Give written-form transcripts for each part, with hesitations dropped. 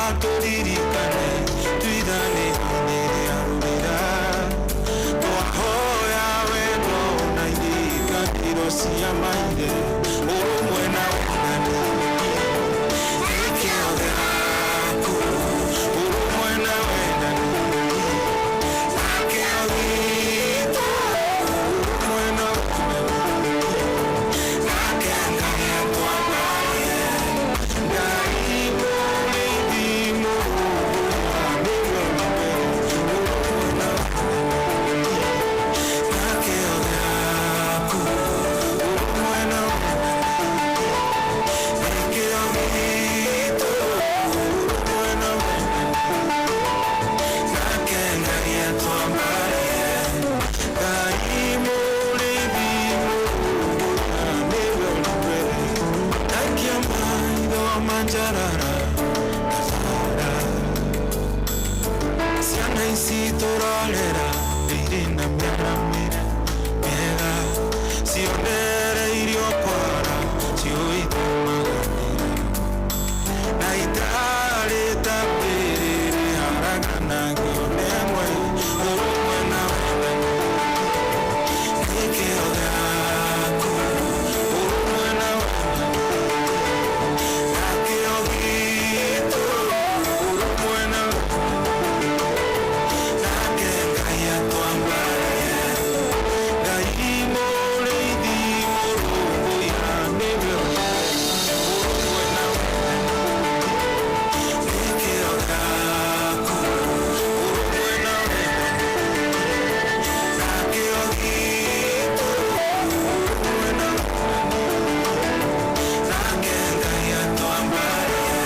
Tũririkane twithanĩro-inĩ rĩa rũrĩra, twahoya wendo na irikanĩro cia maithe, ũrũmwe na wendani nĩkĩo gĩaku, ũrũmwe na wendani nakĩo gitũ, ũrũmwe na wendani nake Ngai atwambarie. Ngai mũrĩithi mũrũngũya nĩwe mbere, ũrũmwe na nakĩo gĩaku, ũrũmwe na wendani nĩkĩo gitũ, ũrũmwe na wendani nake Ngai atwambarie. Ngai mũrĩithi mũrũngũya nĩwe mbere, ndaikia maitho manjarara na bara, ciana ici tũrarera irĩ na mĩaramĩre mĩega, cionereirio kwara ciũĩ maganĩra na itarĩ ta mbĩrĩrĩ haraganagio nemwe, ũrũmwe na wendani nĩkĩo gĩaku, ũrũmwe na wendani nakĩo gitũ, ũrũmwe na nake Ngai atwambarie. Ngai mũrĩithi mũrũngũya nĩwe ũrũmwe na wendani nĩkĩo gĩaku, ũrũmwe na wendani nakĩo gitũ, ũrũmwe na wendani nake Ngai atwambarie.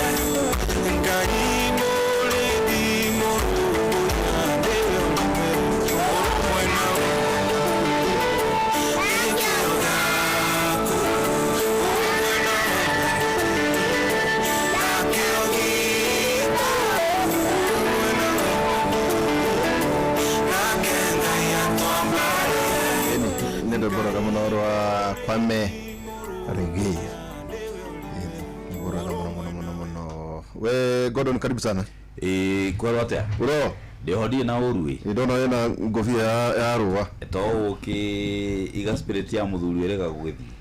Ngai mũrĩithi mũrũngũya nĩwe ũrũmwe na wendani nĩkĩo gĩaku, ũrũmwe na wendani nakĩo gitũ, ũrũmwe na wendani nake Ngai atwambarie. Nĩ rwĩmbo rwega mũno rwa Kwame Reggae. Rwĩmbo rwega mũno mũno mũno mũno. We Gordon, karibu sana. Ĩĩ, kwerwo atĩa? Uro. Ndĩho, ndirĩ na ũru ĩ. Ndona wĩna ngobia ya rũa. To ũkĩ iga spirit ya mũthuri ĩrega gũgĩthiĩ.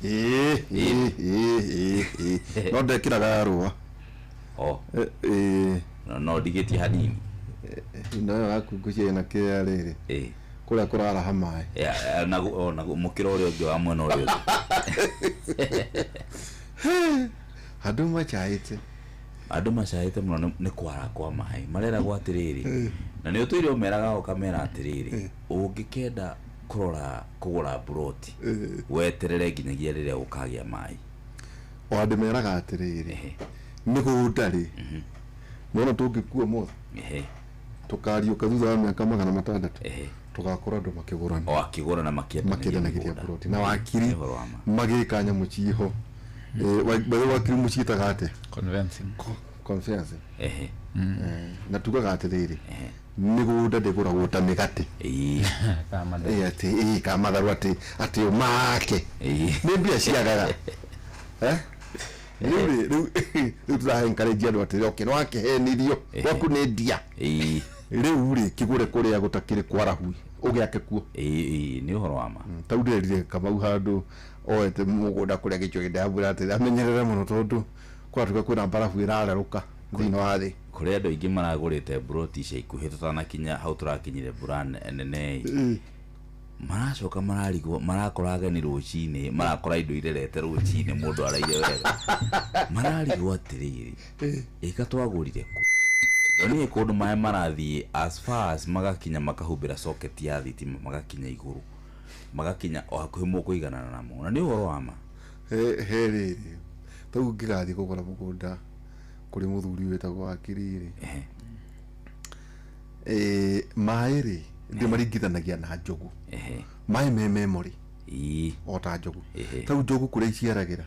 Ĩĩ ĩĩ ĩĩ ĩĩ, no ndekĩraga ya rũa. O. Ĩĩ. No ndigĩtie hanini. Ino ĩyo yaku ngũcia ĩna kĩrĩa rĩrĩ kũrĩa kũraraha maĩ. Ya, na ona mũkĩra ũrĩa ũngĩ wa mwena ũrĩa ũngĩ. Andũ macaĩte. Andũ macaĩte mũno nĩ kwara kwa maĩ, mareragwo atĩrĩrĩ, na nĩ ũtũire ũmeraga, ũkamera atĩrĩrĩ, ũngĩkenda kũrora kũgũra mburoti, weterere nginyagia rĩrĩa ũkagĩa maĩ. O andũ meraga atĩrĩrĩ, mĩgũnda rĩ, nona tũngĩkua mothe, tũkariũka thutha wa mĩaka 600, tũgakora andũ makĩgũrana. O akĩgũra na makĩendanĩria makĩendanagĩria mĩgũnda. mburoti na wakiri. Nĩ ũhoro wa ma. Magĩka nyamũ ciĩho. By the way, wakiri mũciĩtaga atĩa? Convincing. Conference. Na tugaga atĩrĩrĩ, mĩgũnda ndĩgũragwo ta mĩgate. Kama Ĩ, atĩ ĩ kamatharũ atĩ ũmake nĩ mbia ciagaga. Eh? Rĩu rĩ, rĩu tũrahe encourage andũ atĩrĩ, okay, nĩ wakĩhenirio gwaku nĩ ndia, rĩu rĩ, kĩgũre kũrĩa gũtakĩrĩ kwarahu, ũgĩake kuo. Ĩĩ, nĩ ũhoro wa ma. Tau ndĩrerire Kamau handũ oete mũgũnda kũrĩa gĩchũgĩ, ndamwĩra atĩrĩ amenyerere mũno tondũ kũratuĩka kwĩna mbarabu ĩrarerũka thĩinĩ wa thĩ. Kũrĩ andũ aingĩ maragũrĩte mburoti ica ikuhĩ tũtanakinya hau tũrakinyire mbura nene ĩ, maracoka mararigwo, marakora ageni rũcinĩ, marakora indo irerete rũcinĩ, mũndũ araire wega, mararigwo atĩrĩrĩ, ĩka twagũrire kũ? Ndonire kũndũ maĩ marathiĩ as far as magakinya makahumbĩra socket ya thitima, magakinya igũrũ, magakinya o hakuhĩ mũkũiganana namo, na nĩ ũhoro wa ma. He rĩrĩ, tau ngĩgathiĩ kũgũra mũgũnda kũrĩ mũthuri wĩtagwo wakiri rĩ, maĩ rĩ, ndĩmaringithanagia na njogu. Maĩ me memory o ta njogu. Tau njogu kũrĩa iciaragĩra,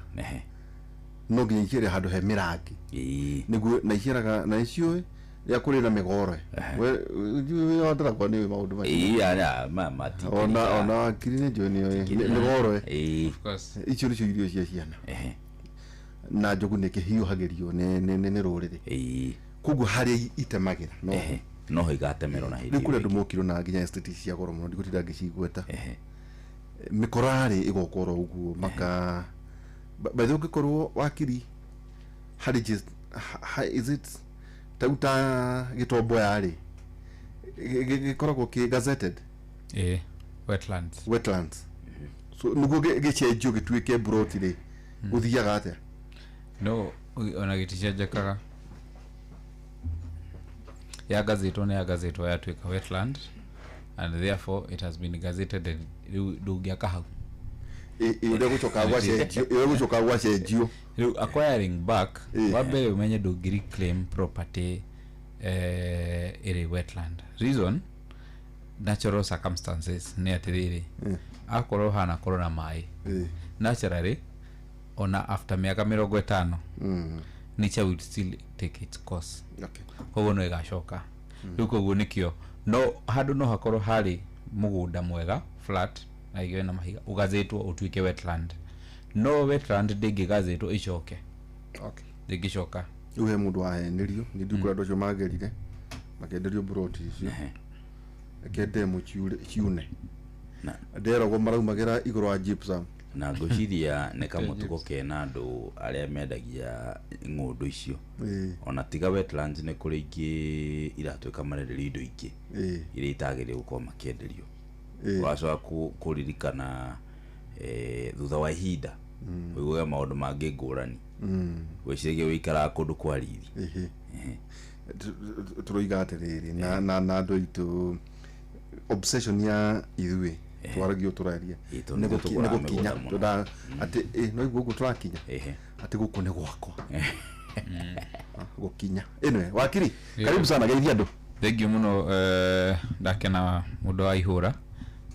no nginya iciare handũ he mĩrangi nĩguo, na iciaraga na iciũĩ rĩa kũrĩ na mĩgoro. Wandĩrakwa nĩ maũndũ macio. Ĩĩ, ma Ona wakiri nĩ njũĩ nĩoĩ mĩgoro. Of course. Icio nĩcio irio cia ciana. Na njogu nĩ kĩhiũhagĩrio nĩ rũrĩrĩ. Koguo harĩa itemagĩra no Ehe. No igatemerwo na rĩu hĩndĩ kũrĩ ĩyo andũ ĩngĩ. mokirwo na nginya estate cia goro mũno ndigũtinda ngĩcigweta. Ehe. Mĩkorarĩ ĩgoka oro ũguo maka by the way ũngĩkorwo wakiri harĩ is it tau ta gĩtomboya rĩ gĩkoragwo kĩ gazetted? Ĩĩ, wetlands. Wetlands, so nĩguo gĩcenjio gĩtuĩke broti rĩ gũthiaga atĩa? No ona gĩticenjekaga, yagazetwo nĩ yagazetwo yatuĩka wetland and therefore it has been gazetted and rĩu ndũngĩaka hau. Ũrĩa gũcoka gwacenjio, ũrĩa gũcoka gwacenjio. Rĩu acquiring back, Ĩĩ. wa mbere ũmenye ndũngĩ reclaim property ĩrĩ wetland. Reason, natural circumstances nĩ atĩrĩrĩ, akorwo hanakorwo na maĩ naturally, ona after mĩaka 50, nature will still take its course. Koguo no ĩgacoka rĩu, koguo nĩkĩo no handũ no hakorwo harĩ mũgũnda mwega flat na igĩwe na mahiga ũgazĩtwo ũtuĩke wetland, no wetland ndĩngĩgazĩtwo ĩcoke. Ndĩngĩcoka. Rĩu he mũndũ wahenirio nĩ ndiũ kũrĩ andũ acio magerire makenderio broti icio. Reke ndemu ciune. Nderagwo maraumagĩra igũrũ wa gypsum. Na ngwĩciria nĩ kamũtugo kena andũ arĩa mendagia ng'ũndũ icio. Ona tiga wetlands, nĩ kũrĩ ingĩ iratuĩka marenderio indo ingĩ iria itagĩrĩire gũkorwo makĩenderio. Ũracoka kũririkana thutha wa ihinda ũiguage maũndũ mangĩ ngũrani, gwĩciragia wĩikaraga kũndũ kwa riri. Ĩhĩ. Tũroiga atĩrĩrĩ na andũ aitũ obsession ya ithuĩ twaragio tũraria Ĩĩ, tondũ nĩ nĩthuĩ tũgũraga nĩ gũkinya mĩgũnda mũno. Atĩ no iguo ũguo tũrakinya atĩ gũkũ nĩ gwakwa. Ah, gũkinya. Anyway, wakiri, karibu sana, geithia andũ. Thengiũ mũno, ndakena mũndũ wa ihũra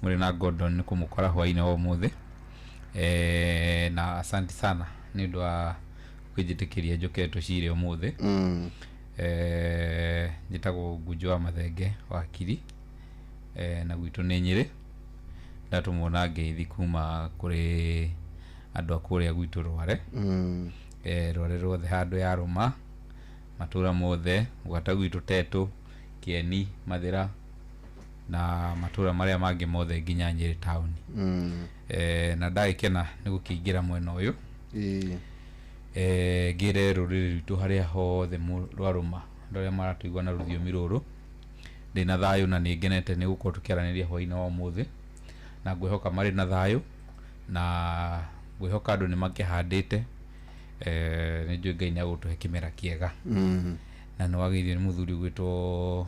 mũrĩ na Gordon nĩ kũmũkora hwainĩ wa ũmũthĩ, na asante sana nĩ ũndũ wa kwĩnjĩtĩkĩria njũke tũcire ũmũthĩ. Njĩtagwo Ngunjo wa Mathenge wakiri, na gwitũ nĩ Nyĩrĩ. Ndatũmwo na ngeithi kuma kũrĩ andũ a kũrĩa gwitũ Rware. Rware ruothe handũ ya rũma matũra mothe gwata gwitũ Tetũ, Kĩeni, Mathĩra na matũra marĩa mangĩ mothe nginya Nyĩrĩ taũni. Na ndagĩkena nĩ gũkĩingĩra mwena ũyũ. Ngĩre rũrĩrĩ rwitũ harĩa hothe rwarũma, andũ arĩa maratũigua na rũthiomi rũrũ, ndĩna thayũ na nĩ ngenete nĩ gũkorwo tũkĩaranĩria hwainĩ wa ũmũthĩ, na ngwĩhoka marĩ na thayũ na ngwĩhoka andũ nĩ makĩhandĩte. Nĩ njũĩ Ngai nĩ agũtũhe kĩmera kĩega. Na nĩ wagĩrĩire nĩ mũthuri ũgwĩtwo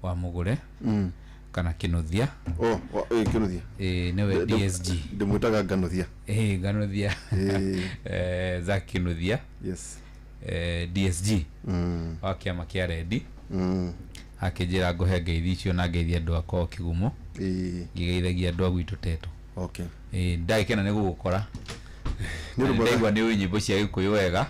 wa Mũgũre kana Kĩnũthia. Oh, Kĩnũthia. Nĩwe DSG. Ndĩmwĩtaga Nganuthia. Nganuthia. Zack Kĩnũthia. Yes. DSG wa kĩama kĩa Rendi akĩnjĩra ngũhe ngeithi icio na ngeithi andũ akwa o Kĩgumo, ngĩgeithagia andũ a gwitũ Tetũ. Ndagĩkena nĩ gũgũkora. Nĩ ũndũ Na mwega. ndaigua nĩ ũĩ nyĩmbo cia Gĩkũyũ wega.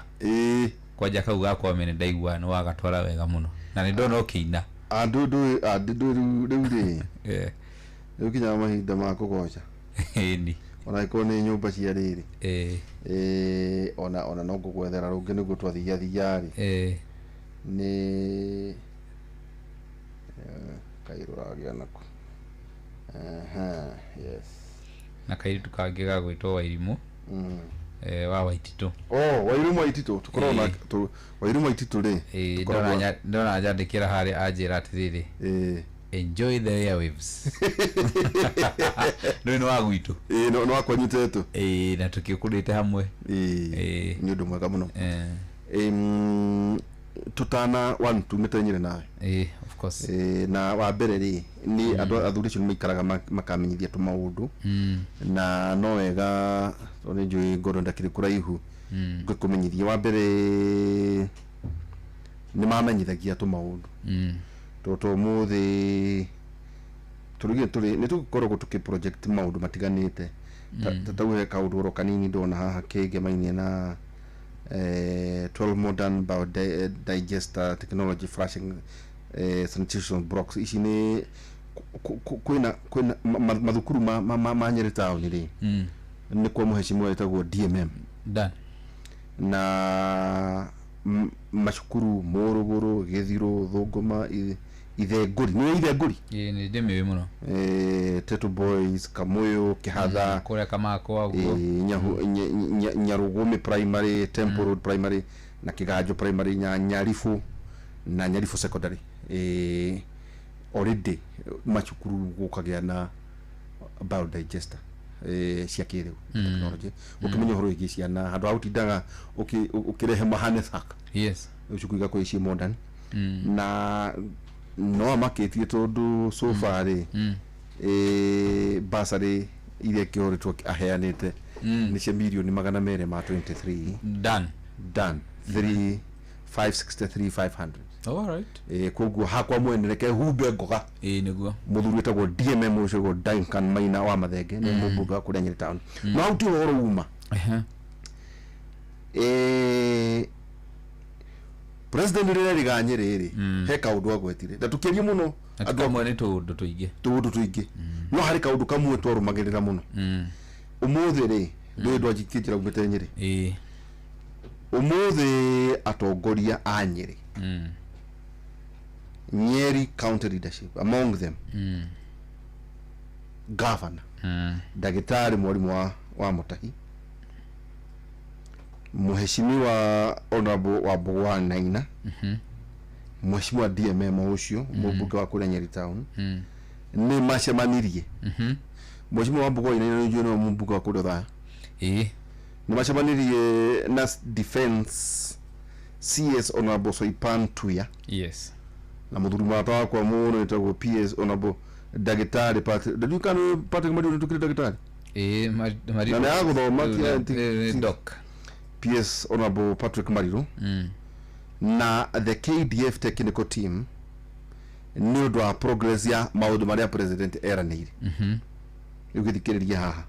Kwanja kau gakwa mene ndaigua nĩ wagatwara wega mũno na nĩ ndona ũkĩina. Andũ ndũĩ andũ ndũĩ rĩu rĩ rĩu kinyaga mahinda ma kũgoca. Ĩni. Ona angĩkorwo nĩ nyũmba cia rĩrĩ, ona no ngũgwethera rũngĩ nĩguo twathiathia rĩ. Nĩ kairũ ragĩa nako. Aha, yes. Na kairĩtu kangĩ gagwĩtwo Wairimũ, wa Waititũ. Oh, Wairimũ Waititũ tũkoragwo na Wairimũ Waititũ rĩ tũkoragwo Ndona njandĩkĩra harĩa anjĩra atĩrĩrĩ, "Enjoy the airwaves." Nĩ wa gwitũ. Ĩĩ, no wakwanyu Tetũ. Ĩĩ, na tũkĩkũrĩte hamwe. Nĩ ũndũ mwega mũno. Tũtana one tumĩte Nyĩrĩ nawe. Ĩĩ, of course. Na wa mbere rĩ nĩ andũ athuri acio nĩ maikaraga makamenyithia tũmaũndũ na no wega tondũ nĩ njũĩ ngoro ndakĩrĩ kũraihu ngĩkũmenyithia. Wa mbere nĩ mamenyithagia tũmaũndũ tondũ ũmũthĩ tũrugire tũrĩ nĩ tũkoragwo tũkĩ project maũndũ matiganĩte. Ta he kaũndũ oro kanini ndona haha kĩngemainie na 12 modern biodigester technology flashing sanitation blocks. Ici nĩ kwĩna mathukuru ma Nyĩrĩ taũni rĩ nĩ kwa mũhecimiwa wĩtagwo DMM Dan na Macukuru Mũrũgũrũ, Gĩthirũ, Thũngũma, Ithengũri, nĩ Ithengũri? Ĩĩ, nĩ ndĩmĩũĩ mũno. Tetu Boys, Kamũyũ, Kĩhatha, kũrĩa Kamakwa ũguo. Nyarũgũmĩ Primary, Temple Road Primary na Kĩganjo Primary, Nyaribũ na Nyaribũ Secondary. Already macukuru gũkagĩa na biodigester cia kĩrĩu technology, ũkĩmenya ũhoro wĩgiĩ ciana handũ ha gũtindaga ũkĩrehe mahane saka. Rĩu cukuru igakorwo ciĩ modern na no amakĩtie tondũ so far rĩ, basarĩ iria kĩhoretwo aheanĩte nĩ cia mirioni 223. Done. Done, 3 563 500. All right. Koguo hakwa mwene reke humbe ngoga. Ĩĩ, nĩguo. Mũthuri wĩtagwo DMM ũcio wĩtagwo Duncan Maina wa Mathenge nĩ mũmbunge wa kũrĩa Nyĩrĩ town, no hau ti ũhoro uma. President rĩrĩa rĩga Nyĩrĩ rĩ, he kaũndũ agwetire na tũkĩaria mũno. Na andũ kamwe nĩ tũũndũ tũingĩ. Tũũndũ tũingĩ, no harĩ kaũndũ kamwe twarũmagĩrĩra mũno. Ũmũthĩ rĩ, ndũĩ ndwanjitie njĩra umĩte Nyĩrĩ. Ũmũthĩ atongoria a Nyĩrĩ, Nyeri County leadership, among them governor ndagĩtarĩ Mwarimũ wa Mũtahi, Mheshimiwa Honorable wa Mbũgũ Naina, Mheshimiwa DMM ũcio mũmbunge wa kũrĩa Nyeri town, nĩ macemanirie. Mheshimiwa wa Mbũgũ wa Naina nĩ nĩwe mũmbunge wa kũrĩa Othaya. Nĩ macemanirie na defense CS Honorable Soipan Tuya na mũthuri mũrata wakwa mũno wĩtagwo PS Honorable ndagĩtarĩ Patrick, ndariũ kana nĩ Patrick Mariũ, nĩtũkĩrĩ ndagĩtarĩ. Ĩĩ. Na nĩ agũthoma. Doc. PS Honorable Patrick Mariru na the KDF technical team nĩ ũndũ wa progress ya maũndũ marĩa president eranĩire. Rĩu gĩthikĩrĩrie haha,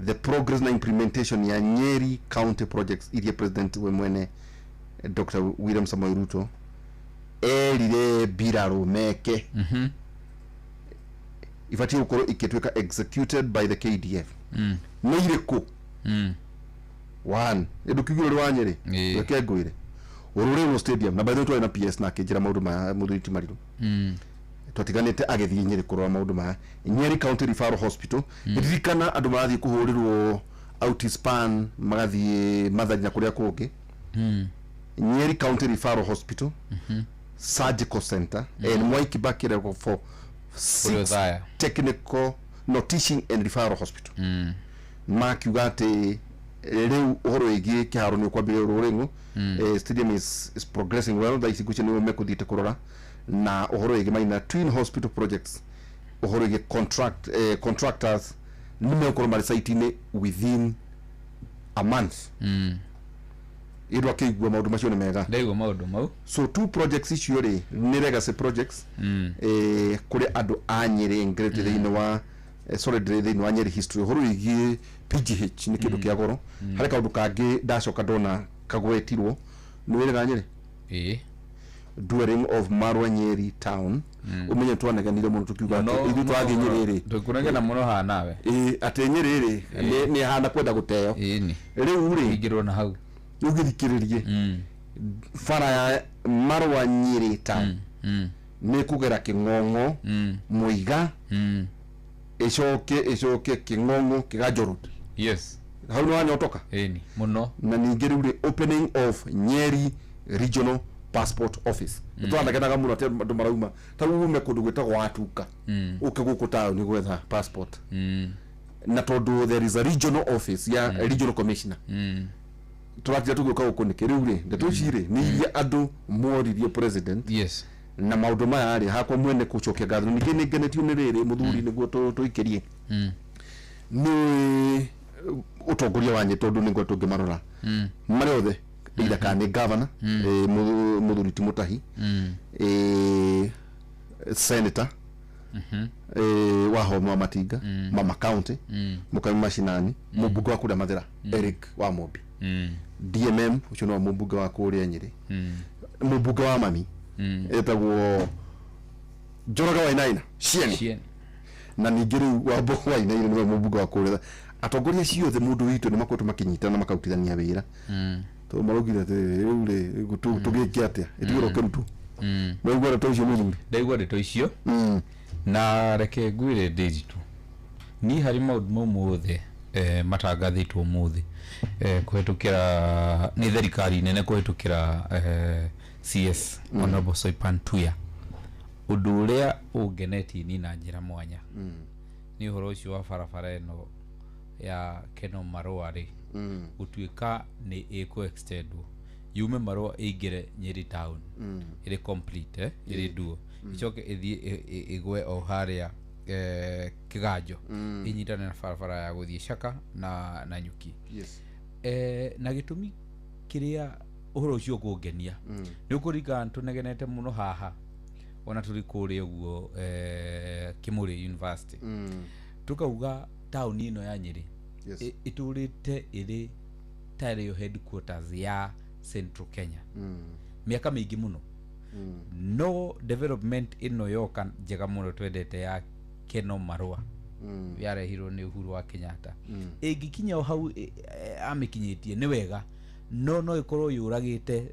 the progress na implementation ya Nyeri County projects iria president we mwene Dr. William Samoei Ruto erire mbirarũ meke ibatiĩ gũkorwo ikĩtuĩka executed by the KDF nĩ irĩkũ? One, ndũkiugire ũrĩ wa Nyĩrĩ. Reke ngwĩre Ũrũrĩrwo stadium, na by the way twarĩ na PS na akĩnjĩra maũndũ maya, mũthuri ti Marirũ, twatiganĩte agĩthiĩ Nyĩrĩ kũrora maũndũ maya. Nyeri County Referral Hospital, ririkana andũ marathiĩ kũhũrĩrwo Outispan, magathiĩ Mathari na kũrĩa kũngĩ. Nyeri County Referral Hospital, Surgical Center and Mwai Kibaki level 4 Kũrĩa 6 Othaya. Technical, no, Teaching and Referral Hospital. Makiuga atĩ rĩu ũhoro wĩgiĩ kĩharo nĩ ũkwambĩrĩria Rũrĩng'ũ. Stadium is progressing well thaa ici, ngwĩciria nĩo mekũthiĩte kũrora na ũhoro wĩgiĩ Maina Twin Hospital projects, ũhoro wĩgiĩ contractors nĩ megũkorwo marĩ site-inĩ within a month. Ĩndũ akĩigua maũndũ macio nĩ mega. Ndaigua maũndũ mau. So two projects icio rĩ nĩ legacy projects kũrĩ andũ a Nyĩrĩ engraved thĩinĩ wa solid thĩinĩ wa Nyĩrĩ history. Ũhoro wĩgiĩ PGH nĩ kĩndũ kĩa goro. Harĩ kaũndũ kangĩ ndacoka ndona kagwetirwo, nĩ wĩrĩga Nyĩrĩ dwelling of Marwa Nyeri town. Ũmenye twanegenire mũno tũkiuga atĩ ithuĩ twathiĩ Nyĩrĩ rĩ, Tũkũnegena mũno haha nawe. Ĩ, atĩ Nyĩrĩ rĩ nĩ hana kwenda gũteo. Ĩĩ, Rĩu rĩ, ingĩrwo na hau. Rĩu gĩthikĩrĩrie, bara ya Marwa Nyĩrĩ town nĩ kũgera Kĩng'ong'o, Mũiga, ĩcoke Kĩng'ong'o, Kĩganjo Road. Hau nĩ wanyotoka. Ĩni, mũno. Na ningĩ rĩu rĩ, opening of Nyeri Regional Passport Office. Nĩ twanagenaga mũno atĩ andũ marauma ta rĩu ume kũndũ gwĩtagwo Watuka ũke gũkũ taũni gwetha passport, na tondũ there is a regional office ya regional commissioner, tũratira tũgĩũka gũkũ nĩkĩ? Rĩu rĩ, ndeto ici rĩ nĩ iria andũ moririe president na maũndũ maya rĩ, hakwa mwene gũcokia ngatho. Ningĩ nĩ ngenetio nĩ rĩrĩ mũthuri, nĩguo tũikĩrie nĩ ũtongoria wa Nyĩ, tondũ nĩ ngoretwo ngĩmarora marĩa othe, either kana nĩ governor mũthuri ti Mũtahi, senator wa Homa wa Matinga, mama county Mũkami mashinani, mũmbunge wa kũrĩa Mathĩra Eric wa Mombi, DMM ũcio nĩwe mũmbunge wa kũrĩa Nyĩrĩ, mũmbunge wa mami etagwo Njoroge Wainaina Cieni. Cieni. Na ningĩ rĩu Wambo Wainaina nĩwe mũmbunge wa kũrĩa. Atongoria acio othe, mũndũ witũ, nĩ makoretwo makĩnyitana na makarutithania wĩra. Tondũ maraugire atĩrĩrĩ, rĩu rĩ tũgĩke atĩa ĩtigĩrwo kĩrutwo. Waigua ndeto icio mũthuri? Ndaigua ndeto icio na reke ngwĩre Ndĩritũ, niĩ harĩ maũndũ mau mothe matangathĩtwo ũmũthĩ kũhetũkĩra nĩ thirikari nene kũhetũkĩra CS Honorable Soipan Tuya, ũndũ ũrĩa ũngenetie niĩ na njĩra mwanya nĩ ũhoro ũcio wa barabara ĩno ya Keno Marũa rĩ gũtuĩka nĩ ĩkũ extendwo yume Marũa ĩingĩre Nyeri town ĩrĩ complete, ĩrĩ duo, ĩcoke ĩthiĩ ĩgwe o harĩa Kĩganjo ĩnyitane na barabara ya gũthiĩ Caka na Nyuki. Yes. Na gĩtũmi kĩrĩa ũhoro ũcio ũkũngenia nĩ ũkũringana tũnegenete mũno haha ona tũrĩ kũrĩa ũguo Kĩmũrĩ University, tukauga taũni ĩno ya Nyeri Yes. ĩtũrĩte ĩrĩ tarĩyo headquarters ya Central Kenya mĩaka mĩingĩ mũno, no development ĩno yoka njega mũno twendete ya Keno Marũa yarehirwo nĩ Uhuru wa Kenyatta ĩngĩkinya o hau amĩkinyĩtie nĩ wega, no ĩkorwo yũragĩte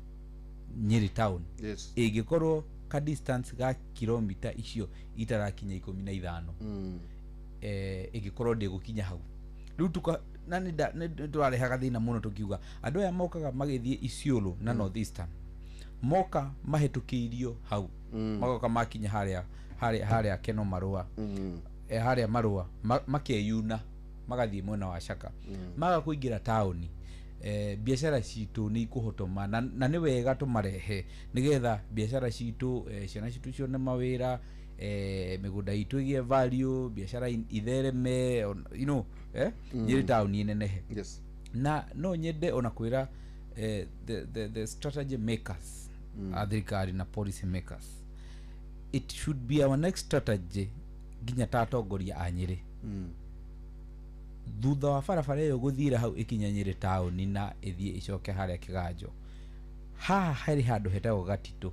Nyeri town. Yes. Ĩngĩkorwo ka distance ga kilomita icio itarakinya 15 ĩngĩkorwo ndĩgũkinya hau rĩu tuka na nĩ tũrarehaga thĩna mũno tũkiuga andũ aya mokaga magĩthiĩ Isiolo na North Eastern moka mahĩtũkĩirio hau magoka makinya harĩa Keno Marũa harĩa Marũa makeyuna magathiĩ mwena wa Caka maga kũingĩra taũni. Biacara citũ nĩ ikũhotoma na nĩ wega tũmarehe nĩgetha biacara citũ ciana citũ cione mawĩra, mĩgũnda itũ ĩgĩe value, biacara ithereme, you know, Nyeri taũni ĩnenehe. Yes. Na no nyende ona kwĩra the strategy makers a thirikari na policy makers, it should be our next strategy nginya ta atongoria a Nyeri thutha wa barabara ĩyo gũthira hau ĩkinya Nyeri taũni na ĩthiĩ ĩcoke harĩa Kĩganjo, haha harĩ handũ hetagwo Gatitũ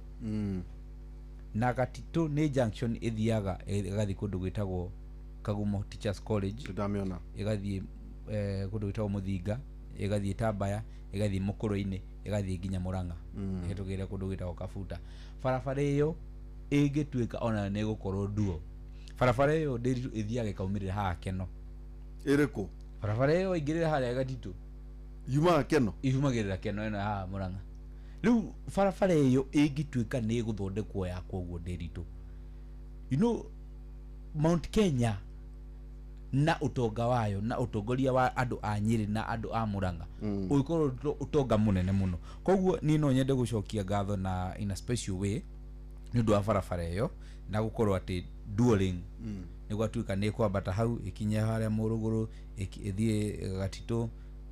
na Gatitũ nĩ junction ĩthiaga ĩgathiĩ kũndũ gwĩtagwo Kagumo Teachers College, Ndamĩona. ĩgathiĩ kũndũ gwĩtagwo Mũthinga, ĩgathiĩ Tambaya, ĩgathiĩ Mũkũrũ-inĩ, ĩgathiĩ nginya Mũrang'a, ĩhĩtũkĩire kũndũ gwĩtagwo Kabuta. Barabara ĩyo ĩngĩtuĩka ona nĩ ĩgũkorwo duo, barabara ĩyo Ndĩritũ ĩthiaga ĩkaumĩrĩra haha Keno. Ĩrĩkũ? Barabara ĩyo ĩingĩrĩra harĩa Gatitũ Yumaga Keno. Yumagĩrĩra Keno ĩno haha Mũrang'a. Rĩu barabara ĩyo ĩngĩtuĩka nĩ ĩgũthondekwo yakwo ũguo Ndĩritũ, you know, Mount Kenya na ũtonga wayo na ũtongoria wa andũ a Nyeri na andũ a Mũrang'a ũgĩkorwo ũtonga mũnene mũno. Koguo niĩ no nyende gũcokia ngatho na in a special way nĩ ũndũ wa barabara ĩyo na gũkorwo atĩ dualing nĩ gwatuĩka nĩ ĩkwambata hau ĩkinye harĩa Mũrũgũrũ, ĩthiĩ Gatitũ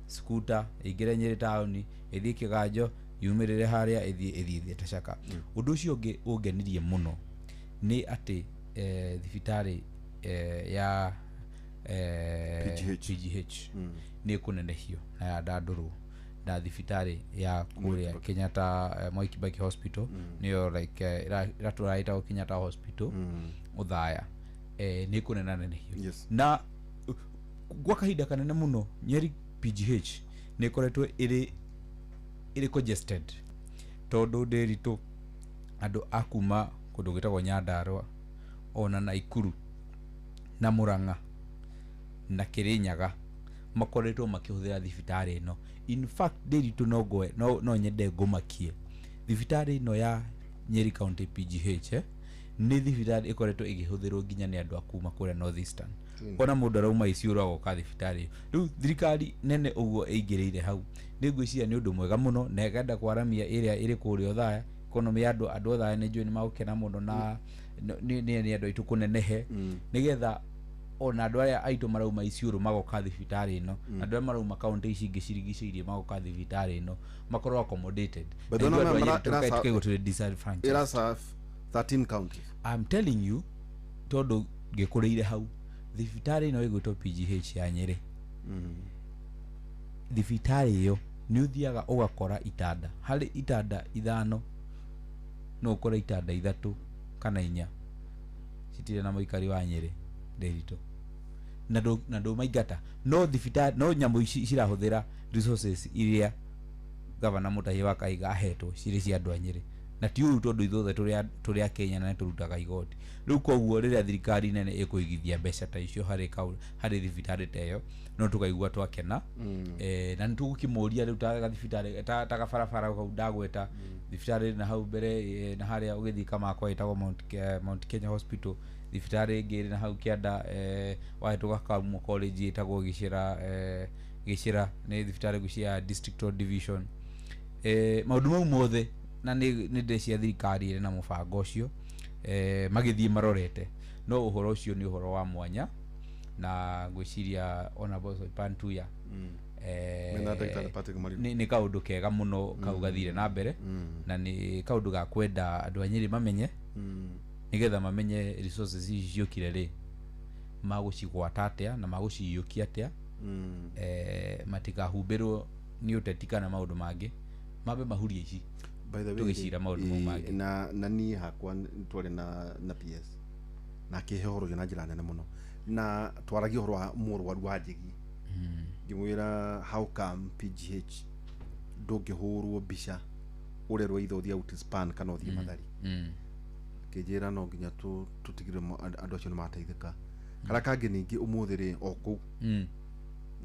Skuta, ĩingĩre Nyeri taũni, ĩthiĩ Kĩganjo, yumĩrĩre harĩa ĩthiĩ ĩthiĩte Caka. Ũndũ ũcio ũngĩ ũngenirie mũno nĩ atĩ thibitarĩ ya PGH. PGH nĩ ĩkũnenehio na yandandũrwo na thibitarĩ ya kũrĩa Kenyatta, Moi Kibaki Hospital nĩyo like ĩratũra ĩtagwo Kenyatta Hospital Othaya, nĩ ĩkũnenanenehio. Yes. Na gwa kahinda kanene mũno Nyeri PGH nĩ ĩkoretwo ĩrĩ congested tondũ Ndĩritũ andũ a kuma kũndũ gwĩtagwo Nyandarũa ona Naikuru na Mũrang'a na Kĩrĩnyaga makoretwo makĩhũthĩra thibitarĩ ĩno. In fact Ndĩritũ no nyende ngũmakie thibitarĩ ĩno ya Nyeri County PGH nĩ thibitarĩ ĩkoretwo ĩgĩhũthĩrwo nginya nĩ andũ a kuma kũrĩa North Eastern. Ona mũndũ arauma Isiolo agoka thibitarĩ ĩyo. Rĩu thirikari nene ũguo ĩingĩrĩire hau nĩ ngwĩciria nĩ ũndũ mwega mũno na ĩkenda kwaramia ĩrĩa ĩrĩ kũrĩa Othaya economy ya andũ Othaya nĩ njũĩ nĩ magũkena mũno na nĩ andũ aitũ kũnenehe nĩgetha ona andũ arĩa aitũ marauma Isiolo magoka thibitarĩ ĩno, andũ arĩa marauma kaunti ici ingĩ cirigicĩirie magoka thibitarĩ ĩno makorwo accommodated. But Na ona ithuĩ andũ a mara- Nyeri tũkaigua tũrĩ disadvantaged. Ĩra serve 13 counties. I'm telling you tondũ ngĩkũrĩire hau thibitarĩ ĩno ĩgwĩtwo PGH ya Nyeri, thibitarĩ ĩyo nĩ ũthiaga ũgakora itanda, harĩ itanda 5 no ũkore itanda 3 kana 4 citirĩ na mũikari wa Nyeri Ndĩritũ na ndũmaingata, no thibitarĩ no nyamũ ici cirahũthĩra resources iria gavana Mutahi wa Kahiga ahetwo cirĩ cia andũ a Nyĩrĩ, na ti ũru tondũ ithuothe tũrĩ a Kenya na nĩtũrutaga igoti. Rĩu koguo rĩrĩa thirikari nene ĩkũigithia mbeca ta icio harĩ thibitarĩ ta ĩyo, no tũkaigua twakena. Na nĩtũgũkĩmũria rĩu ta gathibitarĩ ta gabarabara kau ndagweta, thibitarĩ na hau mbere na harĩa ũgĩthiĩ Kamakwa ĩtagwo Mount Kenya Hospital, thibitarĩ ĩngĩ ĩrĩ na hau kĩanda, wahĩtũka Karumo College ĩtagwo Gĩcĩra, Gĩcĩra nĩ thibitarĩ cia district or division. Maũndũ mau mothe na nĩ ndĩrecia thirikari ĩrĩ na mũbango ũcio, magĩthiĩ marorete. No ũhoro ũcio nĩ ũhoro wa mwanya, na ngwĩciria ona Soipan Tuya nĩ kaũndũ kega mũno kau gathire na mbere, na nĩ kaũndũ ga kwenda andũ a Nyĩrĩ mamenye, nĩgetha mamenye resources ici ciũkire rĩ magũcigwata atĩa na magũciyũkia atĩa, matikahumbĩrwo nĩ ũteti kana maũndũ mangĩ, mambe mahurie ici. By the way, tũgĩcira maũndũ mau mangĩ. Na niĩ hakwa twarĩ na PS na akĩhe ũhoro ũcio na njĩra nene mũno, na twaragia ũhoro wa mũrwaru wa Njĩgi, ngĩmwĩra how come PGH ndũngĩhũrwo mbica ũrerwo either ũthiĩ Outspan kana ũthiĩ Mathari. Kĩnjĩra no nginya tũtigĩrĩre andũ acio nĩmateithĩka. Karĩa kangĩ ningĩ ũmũthĩ rĩ o kũu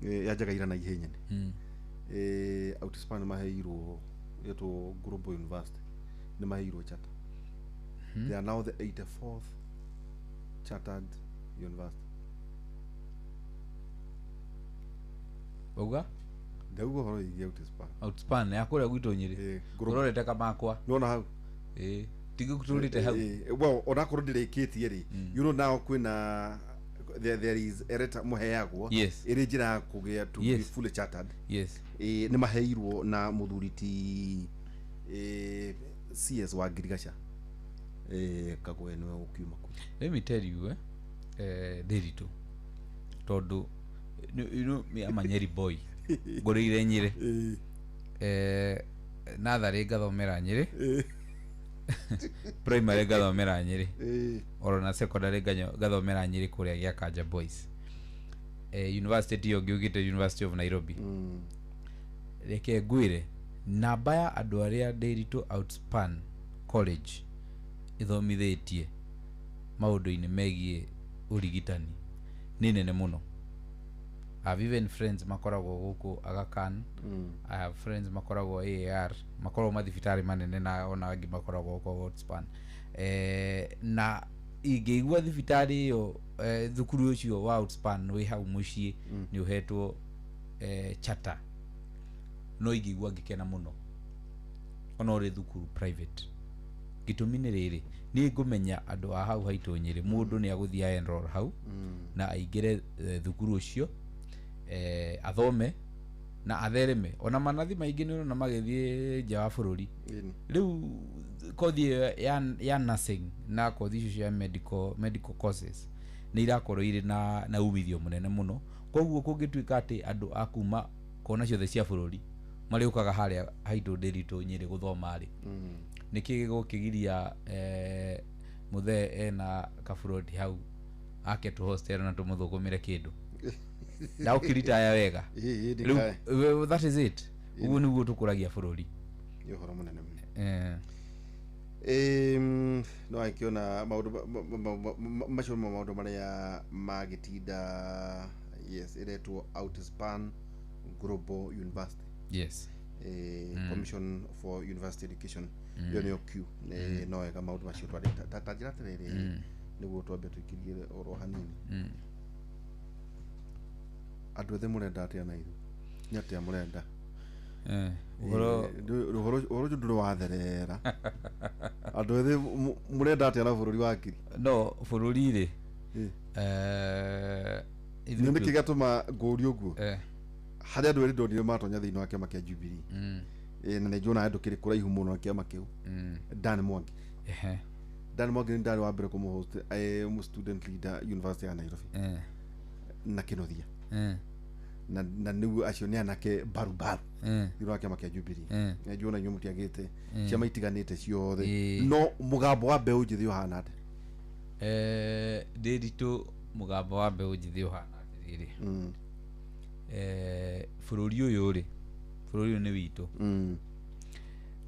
yanjaga ira na ihenya nĩ Outspan maheirwo ĩtwo Global University, nĩ maheirwo charter. They are now the 84th chartered university. Wauga? Ndauga ũhoro wĩgiĩ Outspan. Outspan ya kũrĩa gwitũ Nyĩrĩ. Ũrorete Kamakwa. Nĩwona hau? Tigũtũrĩte hau. Well, onakorwo ndĩrĩkĩtie rĩ, you know now kwĩna there is a letter mũheagwo ĩrĩ njĩra ya kũgĩa to be fully chartered. Yes. Nĩ maheirwo na mũthuri ti CS wa Ngirigaca, Kagwe nĩwe ũkiuma kũu. Let me tell you, Ndĩritũ, tondũ you know me am a Nyeri boy, ngũrĩire Nyĩrĩ, natharĩ ngathomera Nyĩrĩ, primary ngathomera Nyĩrĩ, oro na secondary ngathomera Nyĩrĩ kũrĩa Gĩakanja Boys. University tiyo ngĩũkĩte University of Nairobi. Reke ngwĩre namba ya andũ arĩa Ndĩritũ Outspan College ĩthomithĩtie maũndũ-inĩ megiĩ ũrigitani nĩ nene mũno. I have even friends makoragwo gũkũ Aga Khan. I have friends makoragwo AAR, makoragwo mathibitarĩ manene, na ona angĩ makoragwo gũkũ Outspan. Na ingĩigua thibitarĩ ĩyo, thukuru ũcio wa Outspan wĩ hau mũciĩ nĩ ũhetwo charter, no ingĩigua ngĩkena mũno ona ũrĩ thukuru private. Gĩtũmi nĩ rĩrĩ, niĩ ngũmenya andũ a hau haitũ Nyĩrĩ, mũndũ nĩ agũthiĩ enroll hau na aingĩre thukuru ũcio, athome na athereme. Ona manathi maingĩ nĩ ũrona magĩthiĩ nja wa bũrũri. Rĩu kothi ĩyo ya nursing na kothi icio cia medical courses nĩ irakorwo irĩ na umithio mũnene mũno. Koguo kũngĩtuĩka atĩ andũ a kuma kona ciothe cia bũrũri marĩũkaga harĩa haitũ Ndĩritũ Nyĩrĩ gũthoma rĩ, nĩkĩ gĩgũkĩgiria mũthee ena kaburoti hau ake tũ hostel na tũmũthũkũmĩre kĩndũ ndagũkĩritaya wega. Rĩu that is it. Ũguo nĩguo tũkũragia bũrũri. Nĩ ũhoro mũnene mũno. No akĩona maũndũ macio nĩmo maũndũ marĩa magĩtinda. Yes, ĩretwo Outspan Global University. Yes. Commission for University Education, ĩyo nĩyo Q. No wega maũndũ macio twarĩ ta njĩra atĩrĩrĩ, nĩguo twambe tũikirie oro hanini. Andũ othe mũrenda atĩa na ithuĩ? Nĩ atĩa mũrenda? Ũhoro ũhoro ũcio ndũrĩ watherera. Andũ othe mũrenda atĩa na bũrũri wa Kiri? No bũrũri rĩ, nĩ nĩkĩ gĩatũma ngũrie ũguo? Harĩ andũ erĩ ndonire matonya thĩinĩ wa kĩama kĩa Jubilee, na nĩ njuona andũ kĩrĩ kũraihu mũno na kĩama kĩu. Dan Mwangi. Dan Mwangi nĩ ndarĩ wa mbere kũmũhost student leader University ya Nairobi na Kĩnuthia, na nĩguo acio nĩ anake barubaru thĩinĩ wa kĩama kĩa Jubilee. Nĩ njuona inyuĩ mũtiagĩte ciama itiganĩte ciothe, no mũgambo wa mbeũ njĩthĩ ũhana atĩa? Ndĩritũ mũgambo wa mbeũ njĩthĩ ũhana atĩrĩrĩ, bũrũri ũyũ rĩ, bũrũri ũyũ nĩ witũ.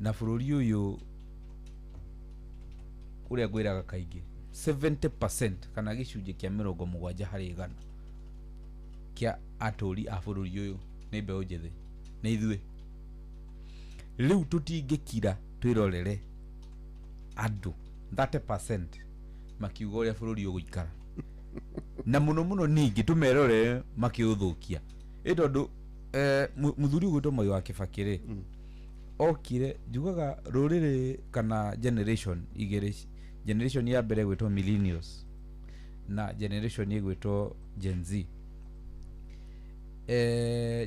Na bũrũri ũyũ ũrĩa ngwĩraga kaingĩ, 70% kana gĩcunjĩ kĩa 70% kĩa atũri a bũrũri ũyũ nĩ mbeũ njĩthĩ, nĩ ithuĩ. Rĩu tũtingĩkira twĩrorere andũ 30% makiuga ũrĩa bũrũri ũgũikara, na mũno mũno ningĩ tũmerorere makĩũthũkia. Ĩ tondũ mũthuri ũgwĩtwo Mwai wa Kĩbakĩ rĩ, okire njugaga rũrĩrĩ kana generation igĩrĩ, generation ya mbere ĩgwĩtwo millennials na generation ĩgwĩtwo Gen Z.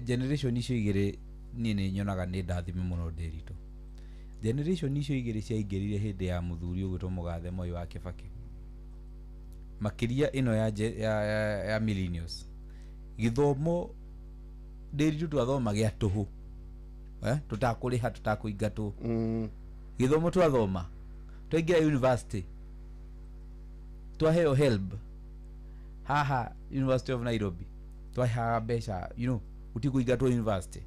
Generation icio igĩrĩ niĩ nĩ nyonaga nĩ ndathime mũno Ndĩritũ. Generation icio igĩrĩ ciaingĩrire hĩndĩ ya mũthuri ũgwĩtwo mũgathe Moi wa Kĩbakĩ, makĩria ĩno ya millennials. Gĩthomo Ndĩritũ twathoma gĩa tũhũ, tũtakũrĩha, tũtakũingatwo. Gĩthomo twathoma, twaingĩra university, twaheo HELB haha University of Nairobi, twaheaga mbeca, you know, gũtikũingatwo university,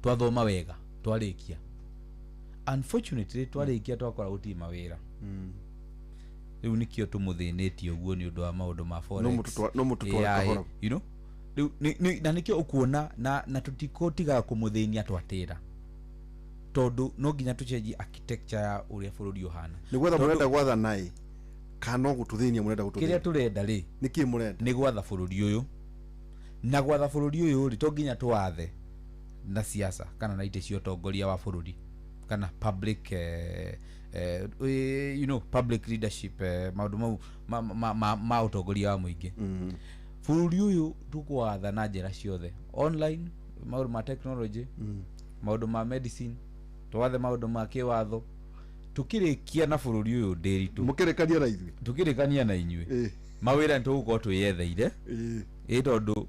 twathoma wega, twarĩkia. Unfortunately twarĩkia twakora gũtirĩ mawĩra. Rĩu nĩkĩo tũmũthĩnĩtie ũguo nĩ ũndũ wa maũndũ ma forex. No mũtũtware AI, kahora. you know, rĩu na nĩkĩo ũkuona na tũtikũtigaga kũmũthĩnia twatĩra, tondũ no nginya tũcenjie architecture ya ũrĩa bũrũri ũhana. Nĩ gwetha mũrenda gwatha naĩ kana no gũtũthĩnia mũrenda Kĩrĩa gũtũthĩnia? tũrenda rĩ, Nĩ kĩĩ mũrenda? nĩ gwatha bũrũri ũyũ. Na gwatha bũrũri ũyũ rĩ, to nginya tũwathe na siasa kana na itĩ cia ũtongoria wa bũrũri kana public, you know, public leadership, maũndũ mau ma ũtongoria wa mũingĩ. Bũrũri ũyũ tũkũwatha na njĩra ciothe, online, maũndũ ma technology, maũndũ ma medicine, twathe maũndũ ma kĩwatho. Tũkĩrĩkia na bũrũri ũyũ Ndĩritũ, Mũkĩrĩkania na ithuĩ, tũkĩrĩkania na inyuĩ, mawĩra nĩ tũgũkorwo twĩyetheire. Ĩ tondũ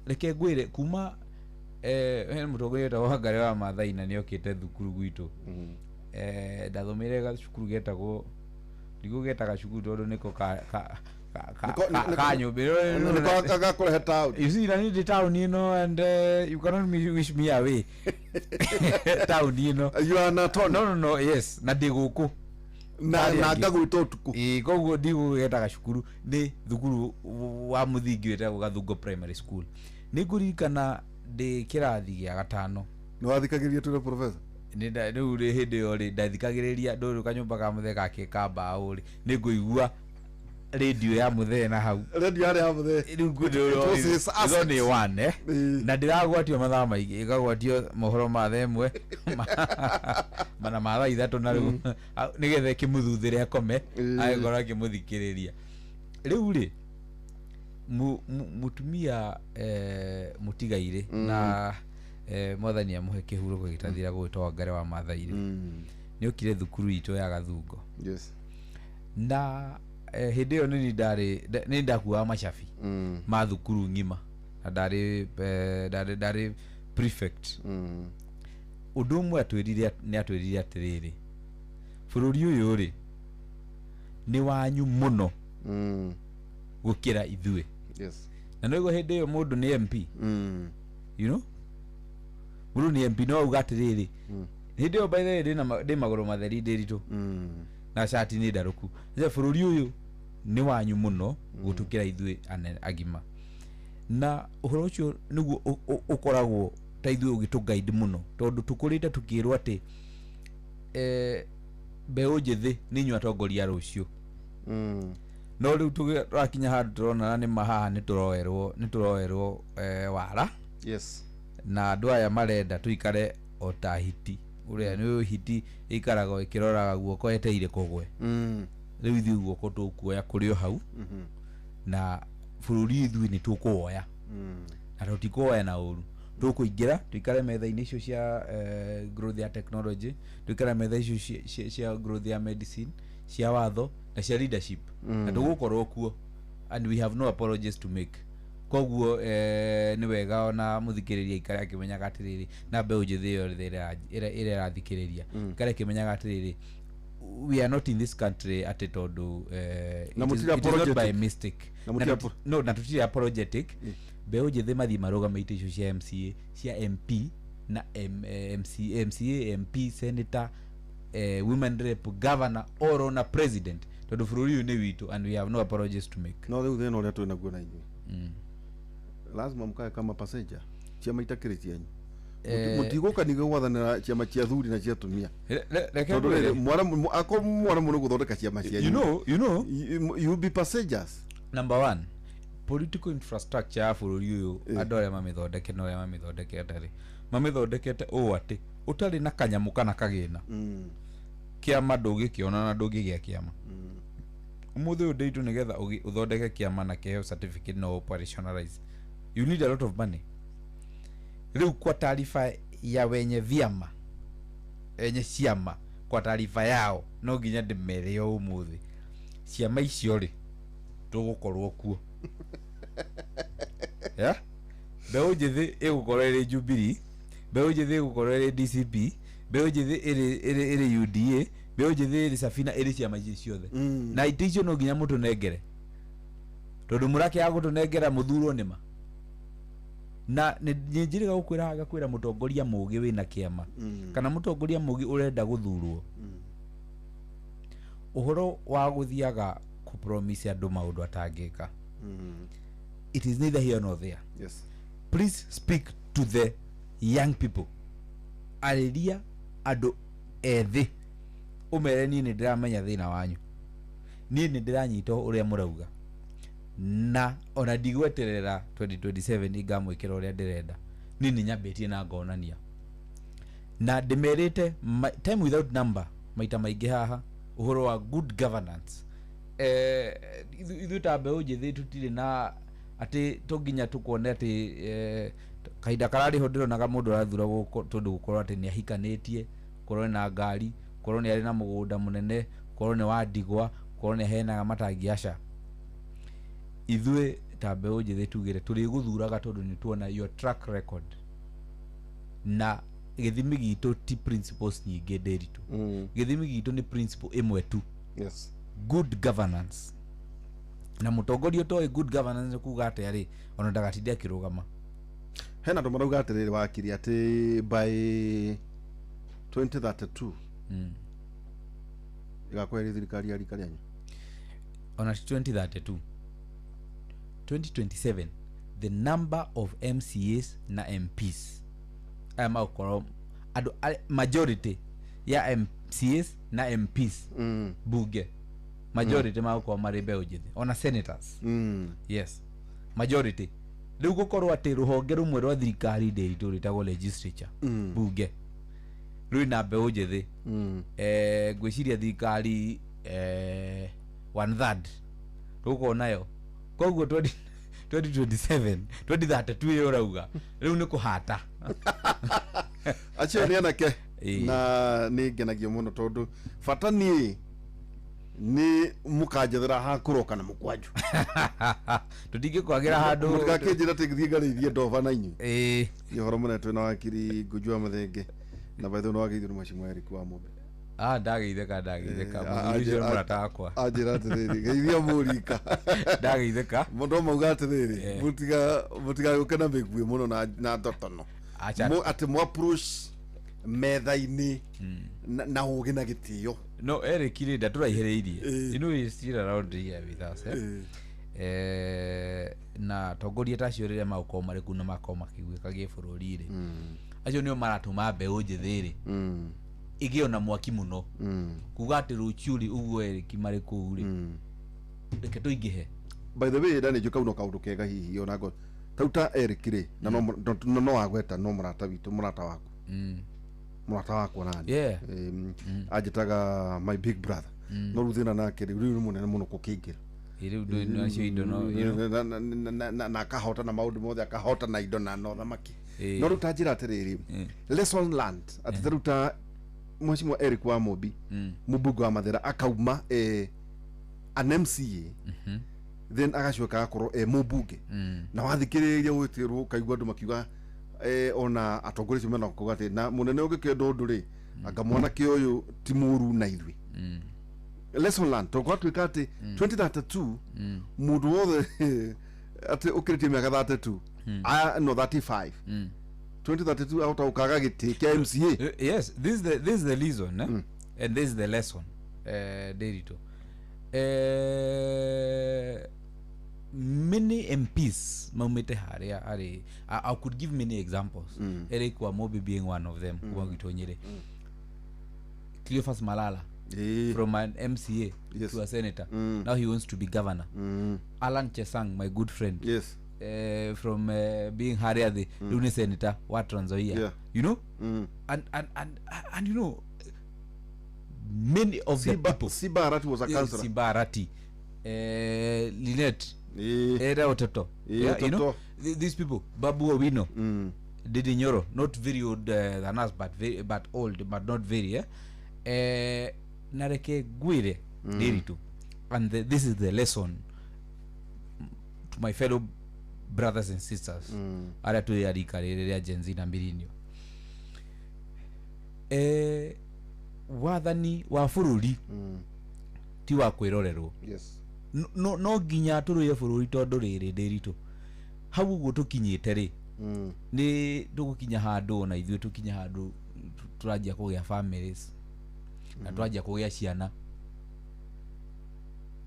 reke ngwĩre kuma hena mũtongoria wetagwo Wangari wa Maathai na nĩokĩte thukuru gwitũ. Ndathomeire gacukuru getagwo, ndigũgeta gacukuru tondũ nĩko ka nyũmbĩrĩro. Nĩko gakũrehe taũni. You see, na niĩ ndĩ taũni ĩno and you cannot wish me away taũni ĩno. You are not on. No, no, no, yes, na ndĩ gũkũ Na ngagwĩta ũtukũ. Ĩĩ, koguo ndigũgeta gacukuru, nĩ thukuru wa mũthingi wĩtagwo Gathungo Primary School. Nĩ ngũririkana ndĩ kĩrathi gĩa gatano. Nĩ wathikagĩrĩria twĩre professor? Rĩu rĩ hĩndĩ ĩyo rĩ ndathikagĩrĩria ndũrũ kanyũmba ka mũthee gake ka mbaũ rĩ, nĩ ngũigua radio ya mũthee na hau. Radio yarĩ ya mũthee. Rĩu It was his asset. ngwĩrwo nĩ one, na ndĩragwatio mathaa maingĩ, ĩkagwatio mohoro ma thaa ĩmwe mana ma thaa ithatũ, na rĩu nĩgetha ĩkĩmũthuthĩre akome, agĩkorwo akĩmũthikĩrĩria. Rĩu rĩ mũtumia mũtigairĩ na mwathani amũhe kĩhurũko gĩtathira gwĩtwo Wangari wa Maathai rĩ, nĩokire thukuru itũ ya Gathungo. Na hĩndĩ ĩyo nĩ ndarĩ nĩ ndakuaga macabi ma thukuru ng'ima, na ndarĩ prefect. Ũndũ ũmwe atwĩrire nĩ atwĩrire atĩrĩrĩ, bũrũri ũyũ rĩ nĩ wanyu mũno gũkĩra ithuĩ. Na nĩguo hĩndĩ ĩyo mũndũ nĩ MP. You know, mũndũ nĩ MP no auga atĩrĩrĩ, hĩndĩ ĩyo by the way ndĩ magũrũ matheri Ndĩritũ, na cati nĩ ndarũku. Nja bũrũri ũyũ nĩ wanyu mũno gũtũkĩra ithuĩ agima. Na ũhoro ũcio nĩguo ũkoragwo ta ithuĩ ũgĩtũ guide mũno, tondũ tũkũrĩte tũkĩrwo atĩ mbeũ njĩthĩ nĩ inyuĩ atongoria rũciũ. No rĩu tũrakinya handũ tũrona nĩ ma haha nĩ tũroerwo wara. Na andũ aya marenda tũikare o ta hiti, ũrĩa nĩ hiti ĩikaraga ĩkĩroraga guoko etereire kũgwe. Rĩu ithuĩ guoko tũkuoya kũrĩ o hau, na bũrũri ithuĩ nĩ tũkũwoya. Na tũtikuoya na ũru, tũkũingĩra tũikare metha-inĩ icio cia growth ya technology, tũikare metha icio cia growth ya medicine, cia watho na cia leadership. Na tũgũkorwo kuo, and we have no apologies to make. Koguo nĩ wega ona mũthikĩrĩria aikare akĩmenyaga atĩrĩrĩ, na mbeũ njĩthĩ ĩyo ĩrĩa ĩrathikĩrĩria ikare akĩmenyaga atĩrĩrĩ, we are not in this country atĩ tondũ it is not by mistake. No, na tũtirĩ apologetic. Mbeũ njĩthĩ mathiĩ marũgame itĩ icio cia MCA, cia MP Na MC, MCA, MP, senator, women rep, governor or ona president, tondũ bũrũri ũyũ nĩ witũ and we have no apologies to make. No rĩu thĩna ũrĩa twĩ naguo na inyuĩ, lazima mkae kama passenger, ciama itakĩrĩ cianyu. Mũtigũka ningĩ gwathanĩra ciama cia athuri na cia atumia. Reke tondũ ngwĩre. rĩrĩ akorwo mwana mũno gũthondeka ciama cianyu, You know you be passengers. Number one, political infrastructure ya bũrũri ũyũ, andũ arĩa mamĩthondeke na ũrĩa mamĩthondekete rĩ, mamĩthondekete ũũ atĩ ũtarĩ na kanyamũ kana kagĩna, kĩama ndũngĩkĩona na ndũngĩgĩa kĩama. Ũmũthĩ ũyũ ndĩitũ, nĩgetha ũthondeke kĩama na kĩheo certificate na operationalize, you need a lot of money. Rĩu kwa taarifa ya wenye vyama, enye ciama, kwa taarifa yao, no nginya ndĩmere o ũmũthĩ, ciama icio rĩ, tũgũkorwo kuo. Yeah? Mbeũ njĩthĩ ĩgũkorwo ĩrĩ Jubilee, mbeũ njĩthĩ ĩgũkorwo ĩrĩ DCP, mbeũ njĩthĩ ĩrĩ UDA, mbeũ njĩthĩ ĩrĩ Safina, ĩrĩ ciama ici ciothe. Na itĩ icio no nginya mũtũnengere, tondũ mũrakĩaga gũtũnengera mũthurwo nĩma. Na nĩ njĩrĩga gũkwĩra, ngakwĩra, mũtongoria mũgĩ wĩna kĩama kana mũtongoria mũgĩ ũrenda gũthurwo, ũhoro wa gũthiaga kũpromise andũ maũndũ atangĩka, it is neither here nor there. Please speak to the young people, arĩria andũ ethĩ, ũmere niĩ nĩ ndĩramenya thĩna wanyu, niĩ nĩ ndĩranyita ũrĩa mũrauga, na ona ndigweterera 2027 ingamwĩkĩra ũrĩa ndĩrenda. Niĩ nĩ nyambĩtie na ngonania na ndĩmerĩte time without number, maita maingĩ haha, ũhoro wa good governance. Ithuĩ ta mbeũ njĩthĩ tũtirĩ na atĩ to nginya tũkuone atĩ kahinda kararĩ ho ndĩronaga mũndũ arathura tondũ gũkorwo atĩ nĩ ahikanĩtie, korwo na ngari, korwo nĩ arĩ na mũgũnda mũnene, korwo nĩ wa ndigwa, korwo nĩ aheanaga matangi. Aca, ithuĩ ta mbeũ njĩthĩ tugĩre tũrĩgũthuraga tondũ nĩ tuona your track record, na gĩthimi gitũ ti principles nyingĩ, ndĩritũ. Gĩthimi gitũ nĩ principle ĩmwe tu: good governance. Na mũtongoria ũtoĩ good governance nĩ kuga atĩa rĩ, ona ndagatinde akĩrũgama. Hena andũ marauga atĩrĩrĩ, wakiri, atĩ by 2032 ĩgakorwo ĩrĩ thirikari ya rika rĩanyu. Ona ti 2032, 2027, the number of MCAs na MPs aya magũkorwo andũ majority ya MCAs na MPs, bunge majority magũkorwo marĩ mbeũ njĩthĩ, ona senators. Yes, majority. Rĩu gũkorwo atĩ rũhonge rũmwe rwa thirikari ndĩritũ rwĩtagwo legislature, bunge, rwĩna mbeũ njĩthĩ, ngwĩciria thirikari one third tũgũkorwo nayo. Koguo 20 2027, 2032 ĩyo ũrauga rĩu nĩ kũhata. Acio nĩ anake. Na nĩ ngenagio mũno tondũ bata niĩ nĩ mũkanjethera ha kũroka na mũkwanju. Tũtingĩkwagĩra handũ. Mũtigakĩnjĩra atĩ ngĩthiĩ ngarĩithie ndoba na inyuĩ. Nĩ ũhoro mũnene twĩna wakiri Ngũnjua wa Mathenge, na by the way nĩ wageithio nĩ mheshimiwa Eric wa Mũmbe. Ah, ndageithĩka, ndageithĩka. Mũthuri ũcio nĩ mũrata wakwa. Anjĩra atĩrĩrĩ, geithia mũrika. Ndageithĩka. Mũndũ mauga atĩrĩrĩ, mũtigagũke na mĩguĩ mũno na ndotono. Acha. Atĩ mũ approach metha-inĩ na ũgĩ na gĩtĩo. No Eric rĩ, ndatũraihĩrĩirie. You know he is still around here with us, eh? Na tongoria ta acio rĩrĩa magũkorwo marĩ kuu na makorwo makĩguĩka gĩbũrũri rĩ, acio nĩo maratũma mbeũ njĩthĩ rĩ ĩgĩo na mwaki mũno, kuga atĩ rũciũ rĩ, ũguo Eric marĩ kũu rĩ, reke tũingĩhe. By the way, na nĩ kau no kaũndũ kega hihi ona ngo tau ta Eric rĩ, na no wagweta no mũrata witũ, mũrata waku, mũrata wakwa nani. Anjĩtaga my big brother, no rĩu thĩna nake rĩu nĩ mũnene mũno kũkĩingĩra. Ĩ, rĩu ndũĩ nacio indo no you know. Na akahota na maũndũ mothe, akahota na indo na ũthamaki. No rĩu ta njĩra atĩrĩrĩ, lesson learned, atĩ ta rĩu ta mheshimiwa Eric wa Mũmbi, mũmbunge wa Mathĩra, akauma an MCA, then agacoka agakorwo mũmbunge, na wathikĩrĩria gwĩtĩrwo ũkaigua andũ makiuga, ona atongoria acio mena kuga atĩ na mũnene ũngĩkenda ũndũ rĩ, anga mwanake ũyũ ti mũru na ithuĩ. Lesson learned, tondũ gwatuĩka atĩ 2032 mũndũ wothe atĩ ũkĩrĩtie mĩaka 32, aya no 35. 2032 ahota gũkaga gĩtĩ kĩa MCA. Yes, this is the reason, eh? And this is the lesson, Ndiritu. Many MPs maumite haria ari, I could give many examples. Eric Wamobi being one of them, kuma gwitũ Nyĩrĩ. Cleophas Malala from an MCA to a senator. Now he wants to be governor. Alan Chesang, my good friend, from being haria the rĩu nĩ senator wa Trans Nzoia. You know? And you know, many of the people, Simba Arati was a councillor. Simba Arati, Linet, Era Ototo, yeah, you know, Ototo. These people, Babu Owino, Ndindi Nyoro, not very old than us, but very, but old, but not very, eh? Na reke ngwire Ndiritu, and this is the lesson to my fellow brothers and sisters aria turi arika riri ria Gen Z na millennial. Wathani wa bururi ti wa kwirorerwo. No, no nginya tũrũire bũrũri tondũ rĩrĩ Ndiritu, hau ũguo tũkinyĩte rĩ, nĩ tũgũkinya handũ ona ithuĩ tũkinye handũ tũranjia kũgĩa families na twanjia kũgĩa ciana,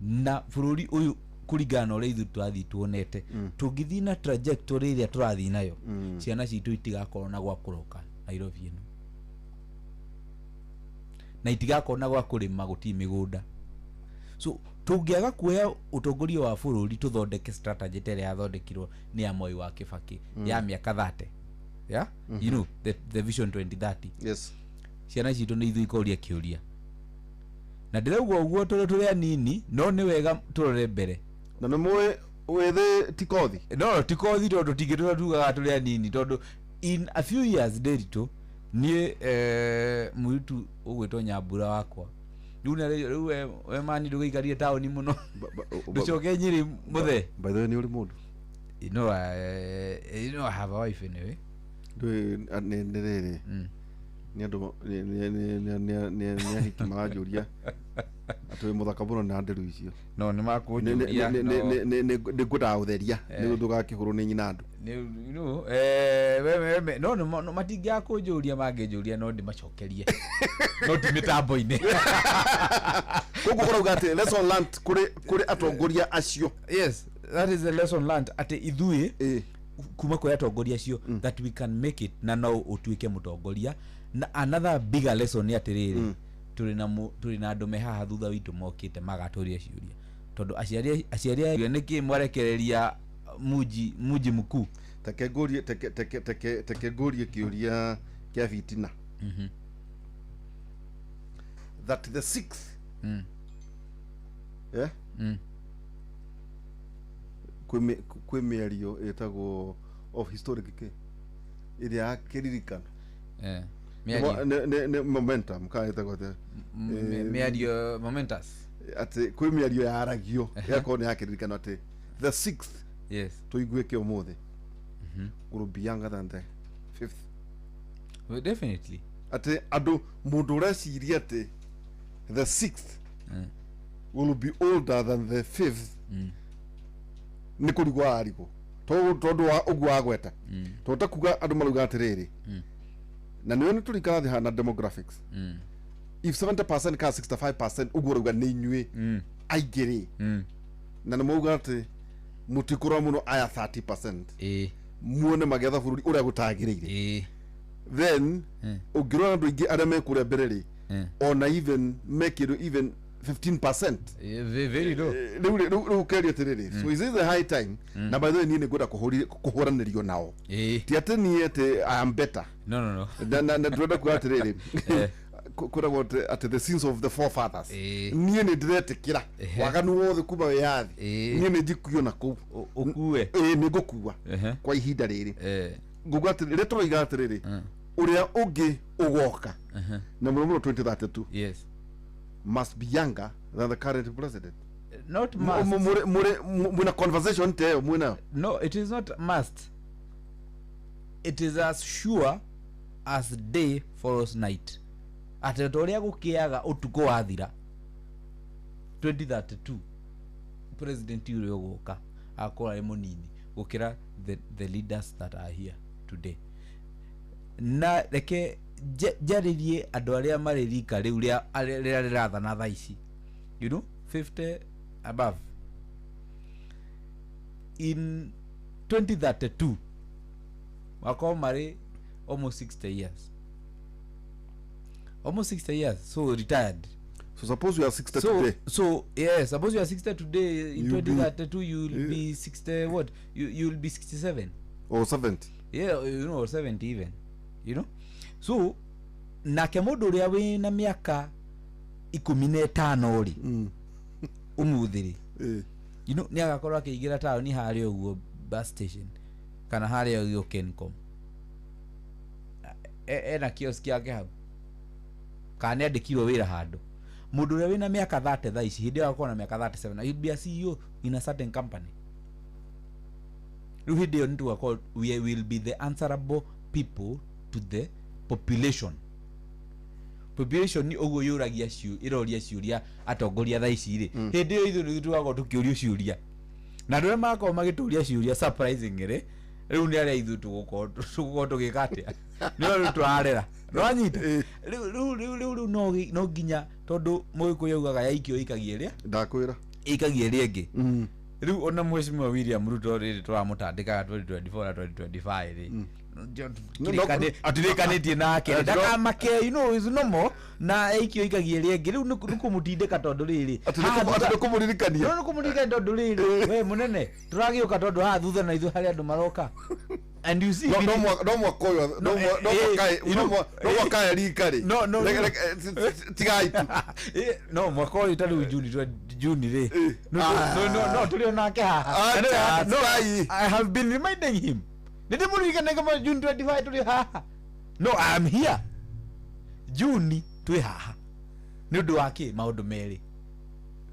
na bũrũri ũyũ kũringana na ũrĩa ithuĩ tũrathiĩ tuonete, tũngĩthiĩ na trajectory ĩrĩa tũrathiĩ nayo, ciana citũ itigakorwo na gwa kũroka Nairobi ĩno, na itigakorwo na gwa kũrĩma, gũtirĩ mĩgũnda. So tũngĩaga kuoya ũtongoria wa bũrũri tũthondeke strategy ta ĩrĩa yathondekirwo nĩ ya Moi wa Kibaki ya mĩaka 30, yeah? You know, the vision 2030. Ciana citũ nĩ ithuĩ ikoria kĩũria, na ndĩrauga ũguo tondũ tũrĩ anini, no nĩ wega tũrore mbere. Na nĩ mũĩ wĩthĩ ti kothi. No ti kothi, tondũ tingĩtũra tugaga tũrĩ anini, tondũ in a few years Ndiritu, niĩ mũirĩtu ũgwĩtwo Nyambura wakwa rĩu na rĩu we mani ndũgĩikarire taũni mũno, ndũcoke Nyĩrĩ mũthee. By the way, nĩ ũrĩ mũndũ? You know, you know, I have a wife anyway. Ndũĩ, nĩ rĩrĩ, nĩ andũ nĩ ahiki maranjũria atĩ wĩ mũthaka mũno na nderu icio. No nĩ makũnjũria, no. Nĩ ngwendaga gũtheria nĩguo ndũgakĩhũrwo nĩ nyina andũ. You know, we, no, no, no, matingĩaga kũnjũria, mangĩnjũria no ndĩmacokerie, no ti mĩtambo-inĩ. Koguo ũrauga atĩ lesson learned kũrĩ atongoria acio. Yes, that is the lesson learned, atĩ ithuĩ kuma kwĩ atongoria acio, that we can make it, na no ũtuĩke mũtongoria. Na another bigger lesson nĩ atĩrĩrĩ, tũrĩ na andũ me haha thutha witũ mokĩte magatũria ciũria, tondũ aciari aya nĩkĩ mwarekereria muji mkuu? Teke ngũrie, teke teke teke teke ngũrie kĩũria kĩa fitina, that the sixth, yeah? Kwĩ mĩario ĩtagwo of historic kĩ ĩrĩa ya kĩririkano. Mĩario. Nĩ momentum kana ĩtagwo atĩa? Mĩario momentous. Atĩ kwĩ mĩario yaragio ĩgakorwo nĩ ya kĩririkano atĩ the sixth tũiguĩke ũmũthĩ will be younger than the fifth. Well, definitely. Atĩ andũ mũndũ ũreciria atĩ the sixth will be older than the fifth nĩ kũrigwo ararigwo tondũ wa ũguo wagweta, tondũ ta kuga andũ marauga atĩrĩrĩ, na nĩwe nĩ tũrikara thĩ haha na demographics, if 70% kana 65% ũguo ũrauga nĩ inyuĩ aingĩ rĩ, na nĩ mauga atĩ mũtikũrora mũno aya 30% muone magĩatha bũrũri ũrĩa gũtagĩrĩire, then ũngĩrora andũ aingĩ arĩa me kũrĩa mbere rĩ, ona even me kĩndũ even 15%. Very low. Rĩu ũkeria atĩrĩrĩ, so is this the high time? Na by the way, niĩ nĩ ngwenda kũhũranĩrio nao, ti atĩ niĩ atĩ I am better. No, no, no. Na ndĩrenda kuga atĩrĩrĩ, kwĩragwo atĩ the sins of the forefathers, niĩ nĩ ndĩretĩkĩra waganu wothe kuma wĩyathi, niĩ nĩ njikuio na kũu. Ũkue. Ĩĩ, nĩ ngũkua kwa ihinda rĩrĩ. Nguga atĩ rĩrĩa tũroiga atĩrĩrĩ, ũrĩa ũngĩ ũgoka na mũno mũno 2032 must be younger than the current president. Not must. Mwina conversation ta ĩyo mwinayo? No, it is not must. It is as sure as day follows night, atĩ ta ũrĩa gũkĩaga ũtukũ wathira, 2032 president ũrĩa ũgũka akorwo arĩ mũnini gũkĩra the leaders that are here today. Na reke njarĩrie andũ arĩa marĩ rika rĩu rĩrĩa rĩrathana thaa ici, you know, 50 above. In 2032 makorwo marĩ almost 60 years, almost 60 years, so retired. So suppose you are 60 today. So yeah, suppose you are 60 today, in You'll be- 2032 you'll be 60 what? You'll be 67 or 70. Yeah, you know, or 70 even, you know. So nake mũndũ ũrĩa wĩna mĩaka 15 rĩ, ũmũthĩ rĩ, you know, nĩ agakorwo akĩingĩra taũni harĩa ũguo bus station kana harĩa ũguo Kencom, ena kiosk yake hau, kana nĩ andĩkirwo wĩra handũ. Mũndũ ũrĩa wĩna mĩaka 30 thaa ici, hĩndĩ ĩyo agakorwo na mĩaka 37, he'll be a CEO in a certain company. Rĩu hĩndĩ ĩyo nĩ tũgakorwo we will be the answerable people to the population. Population nĩ ũguo yũragia ĩroria ciũria atongoria thaa ici rĩ, hĩndĩ ĩyo ithuĩ nĩthuĩ tũgakorwo tũkĩũrio ciũria, na andũ arĩa magakorwo magĩtũria ciũria surprisingly rĩu nĩ arĩa ithuĩ tũgũkorwo tũgĩka atĩa, nĩo rĩu tũrarera, nĩwanyita? Rĩu no nginya, tondũ Mũgĩkũyũ augaga yaikio ĩikagia ĩrĩa Ndakwĩra ĩikagia ĩrĩa ĩngĩ. Rĩu ona Mheshimiwa William Ruto rĩrĩ tũramũtandĩkaga 2024 na 2025 rĩ, tũtirĩkanĩtie nake, ndakamake, you know, is normal, na aikio ikagia ĩrĩa ĩngĩ. Rĩu nĩ kũmũtindĩka tondũ rĩrĩ Atĩ nĩ kũmũririkania. No nĩ kũmũririkania tondũ rĩrĩ, we mũnene tũragĩũka tondũ haha thutha na ithuĩ harĩ andũ maroka. And you see, No no mwaka ũyũ, no mwaka ya rika rĩ, No, no, no. tigai tu. No mwaka ũyũ ta rĩu Juni rĩ, no tũrĩ onake haha. Acha, No, tigai. I have been reminding him. Nĩndĩmũririkanagia kama June 25 tũrĩ haha. No, I am here. Juni twĩ haha. Nĩ ũndũ wa kĩ? Maũndũ merĩ,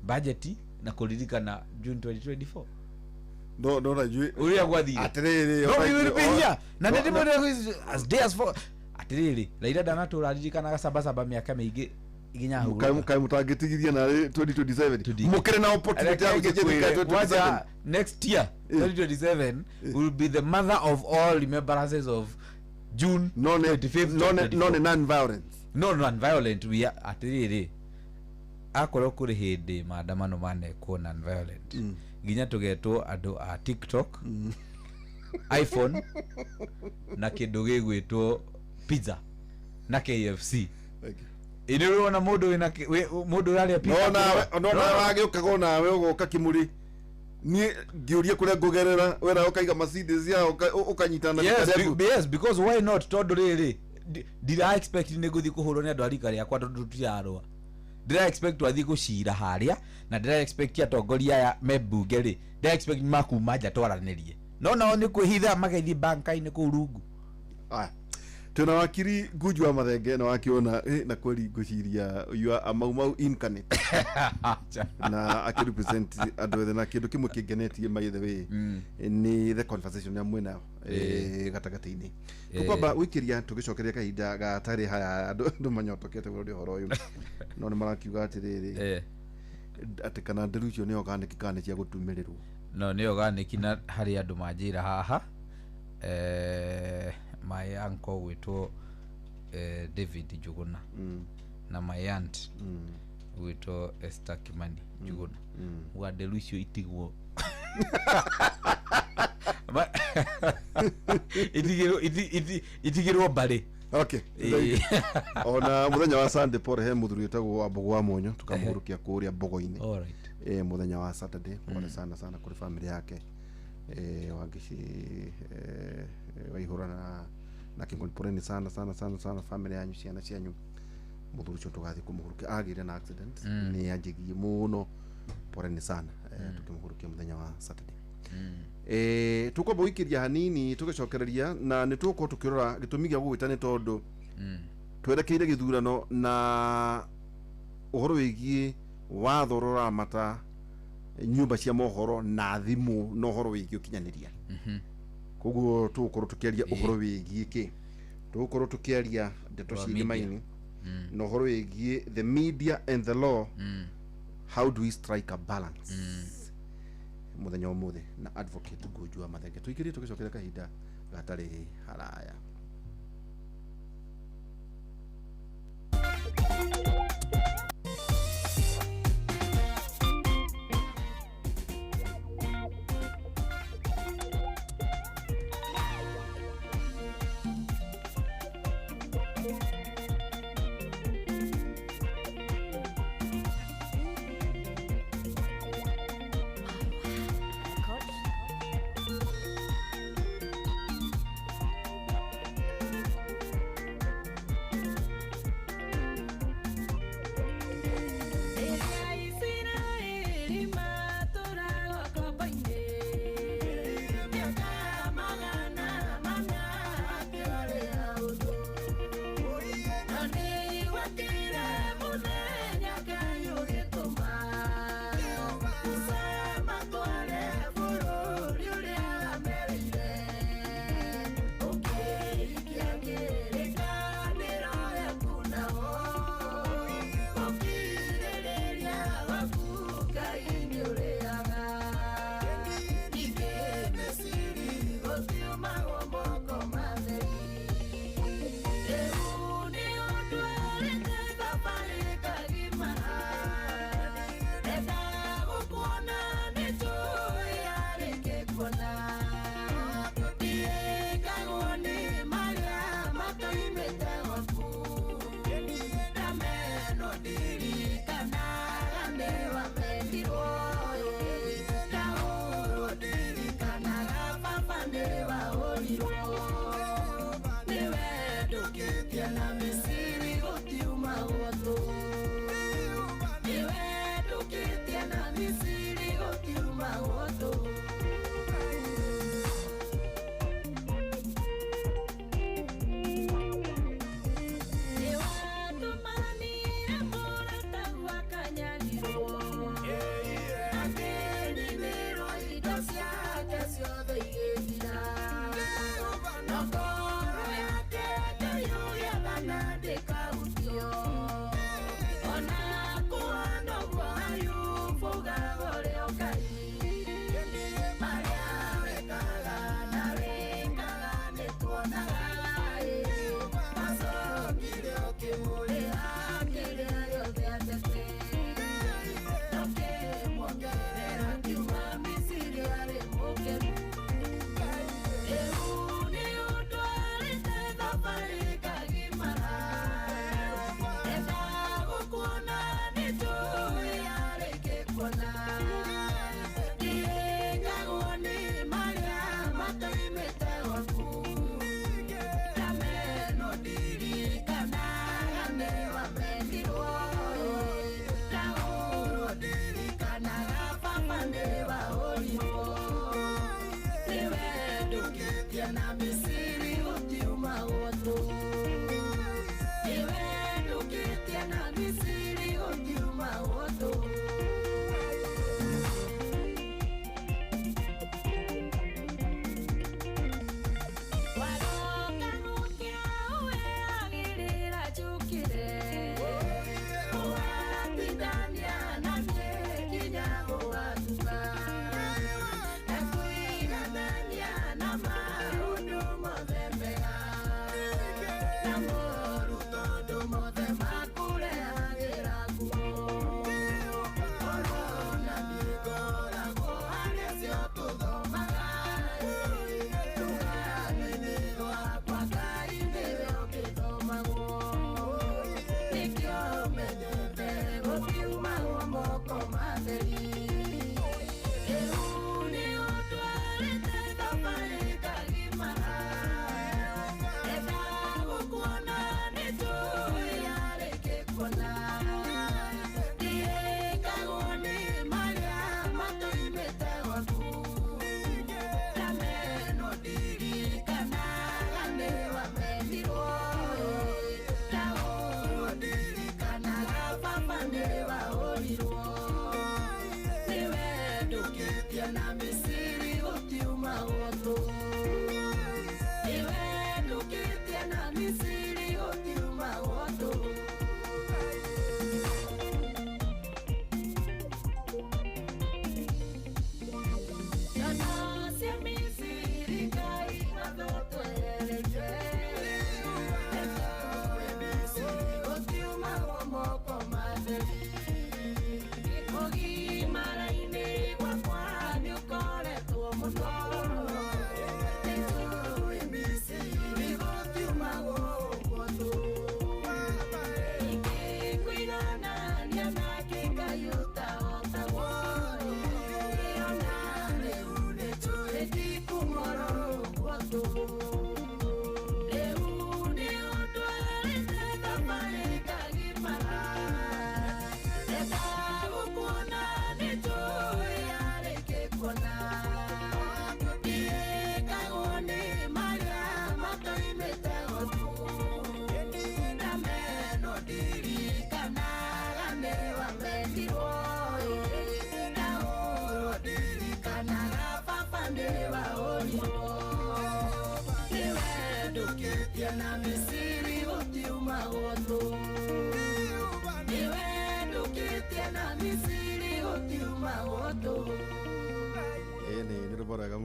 budget na kũririkana June 2024 No no na ithuĩ ũrĩa gwathire. Atĩrĩrĩ, No, ona we will ithuĩ- be here. Na no, nĩndĩmũririkanagia as day as for atĩrĩrĩ, Raila ndanatũra aririkanaga sabasaba mĩaka mĩingĩ nginya ahurũka. Kaĩ mũtangĩtigithia narĩ 2027 Tũtingĩ. mũkĩrĩ na opportunity ya gũcenjia thirikari 2027. Wacha, next year 2027 will be the mother of all remembrances of June No nĩ 25th, no nĩ no 2024. nĩ non-violence. No non-violent we are. Atĩrĩrĩ, akorwo kũrĩ hĩndĩ maandamano manekwo non-violent, nginya tũgetwo andũ a TikTok, iPhone na kĩndũ gĩgwĩtwo pizza na KFC. Thank you. Ĩ nĩ ũrona mũndũ wĩna mũndũ ũrarĩa pizza No nawe, no nawe wagĩũkaga onawe ũgoka kĩmũrĩ, niĩ ngĩũria kũrĩa ngũgerera wena ũkaiga Mercedes yao ũkanyitana na Yes, rika rĩaku. yes, because why not? Tondũ rĩrĩ, ndira expect nĩ ngũthiĩ kũhũrwo nĩ andũ a rika rĩakwa tondũ tũtirarũa. Ndĩra expect twathiĩ gũcira harĩa, na ndĩra expect atongoria aya me mbunge rĩ, ndĩra expect makuma nja twaranĩrie, no nao nĩ kwĩhitha magethiĩ banka-inĩ kũu rungu. Aya, twĩna wakiri Ngunju wa Mathenge na wakiona na kweli ngwĩciria you are a Mau Mau incarnate na akĩrepresent andũ ethe, na kĩndũ kĩmwe kĩngenetie by the way nĩ the conversation ya mwĩnayo gatagatĩ-inĩ. Tũkwamba gwĩkĩria tũgĩcokeria kahinda gatarĩ haya, andũ manyotokete mũno nĩ ũhoro ũyũ, no nĩ marakiuga atĩrĩrĩ, atĩ kana nderu icio nĩ organic kana nĩ cia gũtumĩrĩrwo. No nĩ organic, na harĩ andũ manjĩra haha, my uncle gwĩtwo David Njuguna na my aunt gwĩtwo Esther Kimani Njuguna, uga nderu icio itigwo itigĩrwo mbarĩ. Okay. Ona mũthenya wa Sunday pore he mũthuri wĩtagwo wa Mbogo wa Mwonyo, tũkamũhurũkia kũrĩa Mbogo-inĩ. All right. Mũthenya wa Saturday, pole sana sana kũrĩ family yake, Wangici, Waihũra na Kingoni, poleni sana sana sana sana family yanyu, ciana cianyu. Mũthuri ũcio tũgathiĩ kũmũhurũkia, agĩire na accident, nĩ anjĩgie mũno, poleni sana, tũkĩmũhurũkia mũthenya wa Saturday. Tũkwamba gũikĩria hanini tũgĩcokereria, na nĩ tũgũkorwo tũkĩrora gĩtũmi gĩa gũgwĩta nĩ tondũ twerekeire gĩthurano na ũhoro wĩgiĩ watho ũrĩa ũramata nyũmba cia mohoro na thimũ na ũhoro wĩgiĩ ũkinyanĩria. Koguo tũgũkorwo tũkĩaria ũhoro wĩgiĩ kĩ, tũgũkorwo tũkĩaria ndeto Wa ciĩ media. maini na ũhoro wĩgiĩ the media and the law, how do we strike a balance mũthenya wa ũmũthĩ na advocate Ngunju wa Mathenge. Tũikĩrie tũgĩcokeria kahinda gatarĩ haraya.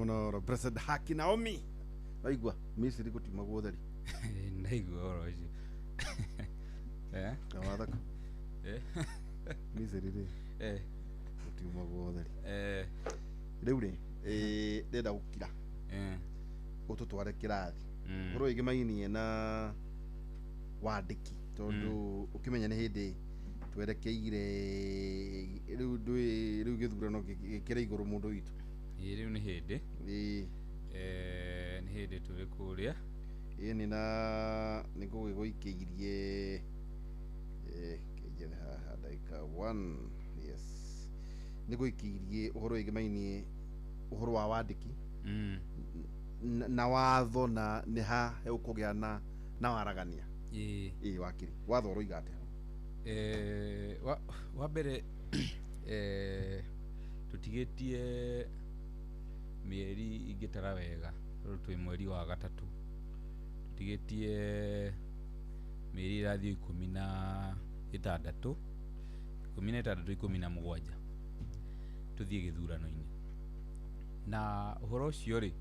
Mũno Blessed Haki Naomi. Waigua Misiri gũtiumagwo ũtheri. Ndaigua ũhoro ũcio. Eh? Na wathaka. Misiri rĩ gũtiumagwo ũtheri. Rĩu rĩ ndĩrenda gũkira ũtũtware kĩrathi. Ũhoro wĩgĩmainie na wandĩki tondũ ũkĩmenya nĩ hĩndĩ twerekeire rĩu ndũĩ rĩu gĩthurano gĩkĩrĩ igũrũ mũndũ witũ. Ĩĩ rĩu nĩ hĩndĩ. Ĩĩ. Nĩ hĩndĩ tũrĩ kũrĩa. Ĩĩ nĩ na nĩ ngũgĩgũikĩirie kĩnjethe haha ndagĩka 1 yes nĩ ngũikĩirie ũhoro wĩgĩmainie ũhoro wa wandĩki na watho na nĩ ha hegũkũgĩa na waragania. Ĩĩ. Ĩĩ wakiri watho ũroiga atĩa? Wa mbere tũtigĩtie mĩeri ingĩtara wega tondũ twĩ mweri wa gatatũ, tũtigĩtie mĩeri ĩrathiĩ 16 16 17 tũthiĩ gĩthurano-inĩ. Na ũhoro ũcio rĩ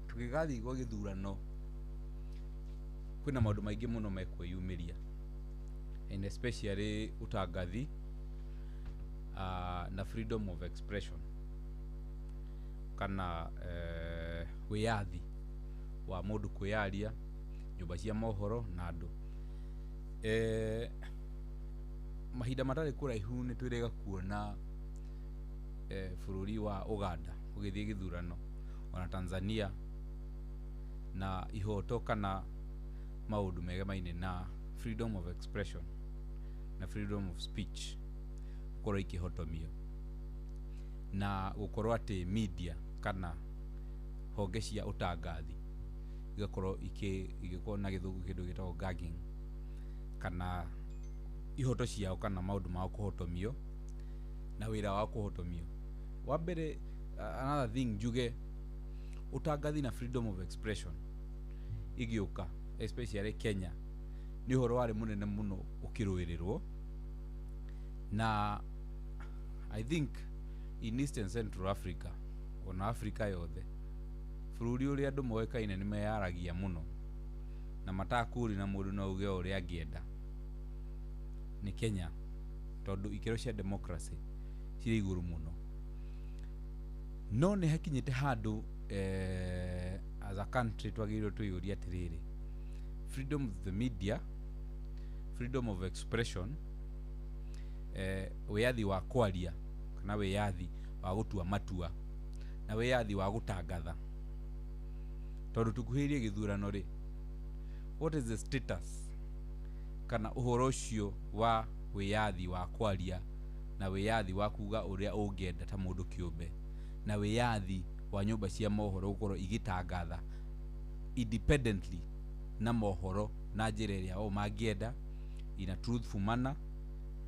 tũgĩgathiĩ gwa gĩthurano kwĩna maũndũ maingĩ mũno mekwĩyumĩria and especially ũtangathi na freedom of expression kana wĩyathi wa mũndũ kwĩyaria, nyũmba cia mohoro na andũ. Mahinda matarĩ kũraihu nĩ twĩrĩga kuona bũrũri wa Uganda ũgĩthiĩ gĩthurano ona Tanzania na ihoto kana maũndũ megemaine na freedom of expression na freedom of speech gũkorwo ikĩhotomio na gũkorwo atĩ media kana honge cia ũtangathi igakorwo igĩkorwo na gĩthũngũ kĩndũ gĩtagwo gagging kana ihoto ciao kana maũndũ mao kũhotomio na wĩra wao kũhotomio. Wa mbere another thing njuge ũtangathi na freedom of expression igĩũka especially Kenya nĩ ũhoro warĩ mũnene mũno ũkĩrũĩrĩrwo na I think in Eastern Central Africa ona Africa yothe bũrũri ũrĩa andũ moĩkaine nĩ meyaragia mũno na matakũri na mũndũ no auge o ũrĩa angĩenda nĩ Kenya tondũ ikĩro cia democracy cirĩ igũrũ mũno. No nĩ hakinyĩte handũ as a country twagĩrĩirwo twĩyũrie atĩrĩrĩ, freedom of the media, freedom of expression, wĩyathi wa kwaria kana wĩyathi wa gũtua matua na wĩyathi wa gũtangatha tondũ tũkuhĩrĩirie gĩthurano rĩ, what is the status kana ũhoro ũcio wa wĩyathi wa kwaria na wĩyathi wa kuga ũrĩa ũngĩenda ta mũndũ kĩũmbe na wĩyathi wa nyũmba cia mohoro gũkorwo igĩtangatha independently na mohoro na njĩra ĩrĩa o mangĩenda in a truthful manner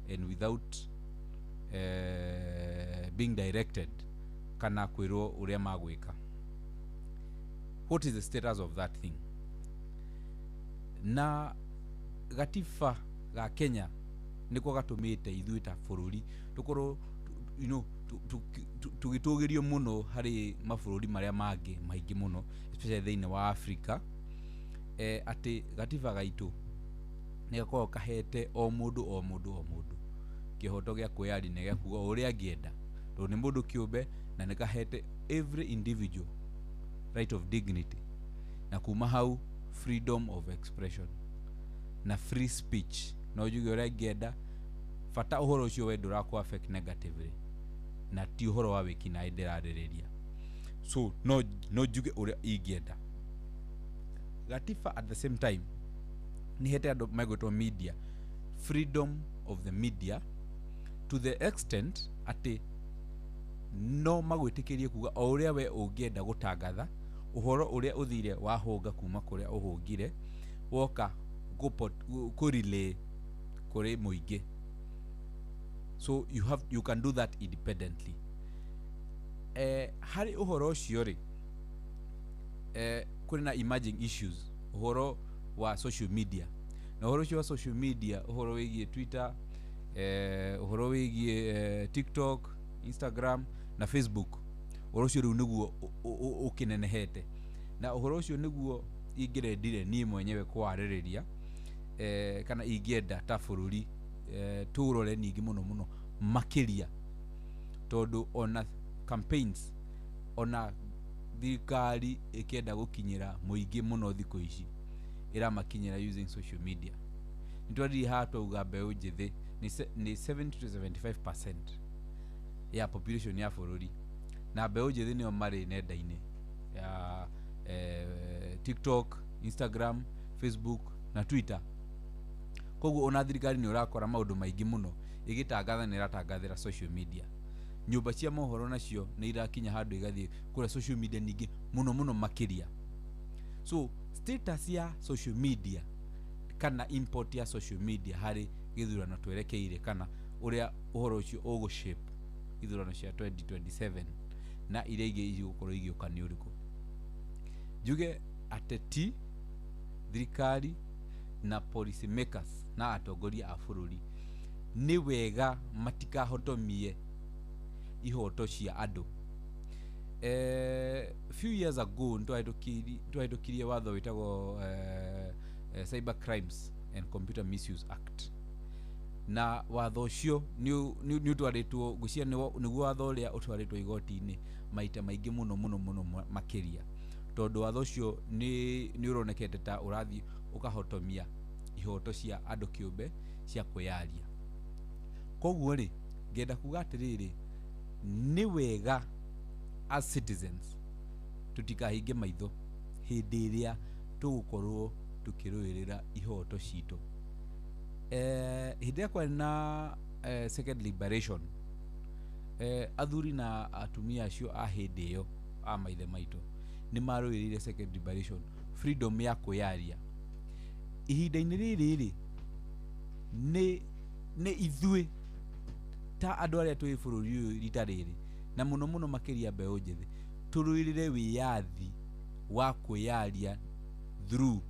and without being directed kana kwĩrwo ũrĩa magwĩka. What is the status of that thing? Na gatiba ga Kenya nĩko gatũmĩte ithuĩ ta bũrũri tũkorwo you know tũgĩtũgĩrio mũno harĩ mabũrũri marĩa mangĩ maingĩ mũno especially thĩinĩ wa Africa atĩ gatiba gaitũ nĩ gakoragwo kahete o mũndũ o mũndũ o mũndũ kĩhoto gĩa kwĩyaria na gĩa kuga o ũrĩa angĩenda tondũ nĩ mũndũ kĩũmbe na nĩ kahete every individual right of dignity na kuma hau freedom of expression na free speech no njuge ũrĩa ingĩenda bata ũhoro ũcio we ndũrakũ affect negatively na ti ũhoro wa wĩkinaĩ ndĩrarĩrĩria so no njuge ũrĩa ingĩenda. Gatiba at the same time nĩ hete andũ megwĩtwo media freedom of the media to the extent atĩ no magwĩtĩkĩrie kuga o ũrĩa we ũngĩenda gũtangatha ũhoro ũrĩa ũthire wahũnga kuma kũrĩa ũhũngire woka kũrelay kũrĩ mũingĩ. So you can do that independently. Harĩ ũhoro ũcio rĩ kũrĩ na emerging issues ũhoro wa social media na ũhoro ũcio wa social media ũhoro wĩgiĩ Twitter, ũhoro wĩgiĩ TikTok, Instagram na Facebook. Ũhoro ũcio rĩu nĩguo ũkĩnenehete, na ũhoro ũcio nĩguo ingĩrendire niĩ mwenyewe kwarĩrĩria, kana ingĩenda ta bũrũri tũrore ningĩ mũno mũno makĩria, tondũ ona campaigns, ona thirikari ĩkĩenda gũkinyĩra mũingĩ mũno thikũ ici ĩramakinyĩra using social media. Nĩ twaririe haha twauga mbeũ njĩthĩ nĩ 70 to 75% ya population ya bũrũri, na mbeũ njĩthĩ nĩo marĩ nenda-inĩ ya TikTok, Instagram, Facebook na Twitter. Koguo ona thirikari nĩ ũrakora maũndũ maingĩ mũno ĩgĩtangatha nĩ ĩratangathĩra social media. Nyũmba cia mohoro nacio nĩ irakinya handũ igathiĩ kũrĩa social media ningĩ mũno mũno makĩria. So status ya social media kana import ya social media harĩ gĩthurano twerekeire, kana ũrĩa ũhoro ũcio ũgũ shape ithurano cia 2027 na iria ingĩ igũkorwo igĩũka nĩ ũrĩkũ? Njuge ateti, thirikari na policy makers na atongoria a bũrũri nĩ wega matikahotomie ihoto cia andũ. Few years ago nĩtwahĩtũkirie watho wĩtagwo Cyber Crimes and Computer Misuse Act, na watho ũcio nĩ ũtwarĩtwo, ngwĩciria nĩguo watho ũrĩa ũtwarĩtwo igoti-inĩ maita maingĩ mũno mũno mũno makĩria, tondũ watho ũcio nĩ ũronekete ta ũrathiĩ ũkahotomia ihoto cia andũ kĩũmbe cia kwĩyaria. Koguo rĩ, ngenda kuga atĩrĩrĩ, nĩ wega as citizens tũtikahinge maitho hĩndĩ ĩrĩa tũgũkorwo tũkĩrũĩrĩra ihoto citũ. Hĩndĩ ĩrĩa kwarĩ na second liberation, athuri na atumia acio a hĩndĩ ĩyo a maithe maitũ nĩ marũĩrĩire second liberation, freedom ya kwĩyaria. Ihinda-inĩ rĩrĩ rĩ, nĩ ithuĩ ta andũ arĩa twĩ bũrũri ũyũ rita rĩrĩ, na mũno mũno makĩria mbeũ njĩthĩ, tũrũĩrĩre wĩyathi wa kwĩyaria through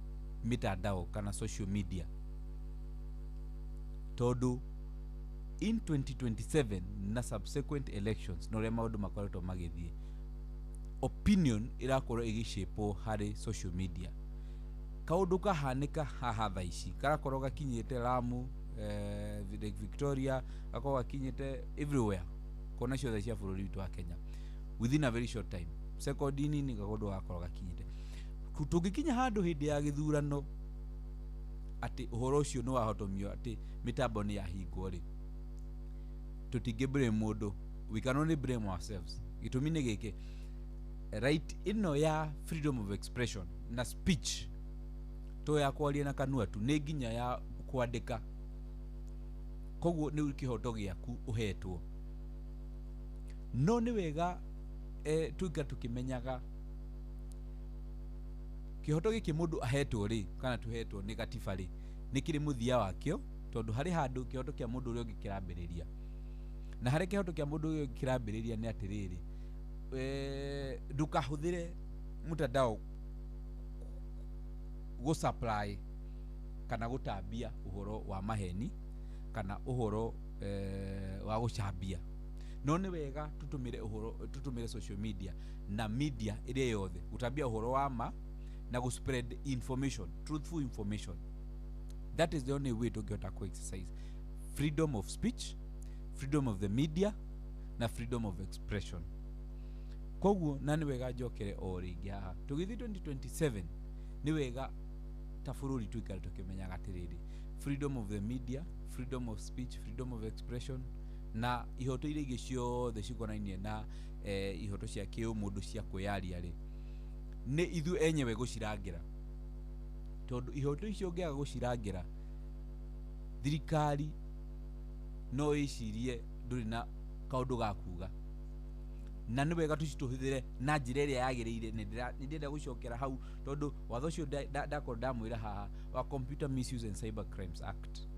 mitandao kana social media, tondũ in 2027 na subsequent elections na ũrĩa maũndũ makoretwo magĩthiĩ, opinion ĩrakorwo ĩgĩshapwo harĩ social media. Kaũndũ kahanĩka haha thaa ici karakorwo gakinyĩte Lamu, Lake Victoria, gakorwo gakinyĩte everywhere kona ciothe cia bũrũri witũ wa Kenya within a very short time, second nini kaũndũ gakorwo gakinyĩte. Tũngĩkinya handũ hĩndĩ ya gĩthurano atĩ ũhoro ũcio nĩ wahotomio, atĩ mĩtambo nĩ yahingwo rĩ, tũtingĩ blame mũndũ, we can only blame ourselves. Gĩtũmi nĩ gĩkĩ, right ĩno ya freedom of expression na speech to ya kwaria na kanua tu, nĩ nginya ya kwandĩka. Koguo nĩ kĩhoto gĩaku ũhetwo, no nĩ wega tuika tũkĩmenyaga kĩhoto gĩkĩ mũndũ ahetwo rĩ, kana tũhetwo nĩ gatiba rĩ, nĩ kĩrĩ mũthia wakĩo, tondũ harĩ handũ kĩhoto kĩa mũndũ ũrĩa ũngĩ kĩrambĩrĩria, na harĩ kĩhoto kĩa mũndũ ũrĩa ũngĩ kĩrambĩrĩria nĩ atĩrĩrĩ, ndũkahũthĩre mtandao gũ supply kana gũtambia ũhoro wa maheni kana ũhoro wa gũcambia. No nĩ wega tũtũmĩre ũhoro, tũtũmĩre social media na media ĩrĩa yothe gũtambia ũhoro wa ma na gũ spread information, truthful information. That is the only way tũngĩhota ku exercise freedom of speech, freedom of the media na freedom of expression. Koguo na nĩ wega njokere o rĩngĩ haha tũgĩthiĩ 2027, nĩ wega ta bũrũri tũikare tũkĩmenyaga atĩrĩrĩ, freedom of the media, freedom of speech, freedom of expression na ihoto iria ingĩ ciothe cikonainie na ihoto cia kĩũmũndũ cia kwĩyaria rĩ, nĩ ithuĩ enyewe gũcirangĩra, tondũ ihoto icio ũngĩaga gũcirangĩra, thirikari no ĩcirie ndũrĩ na kaũndũ ga kuga. Na nĩ wega tũcitũhũthĩre na njĩra ĩrĩa yagĩrĩire. Nĩ ndĩrenda gũcokera hau tondũ watho ũcio ndakorwo ndamwĩra haha wa Computer Misuse and Cyber Crimes Act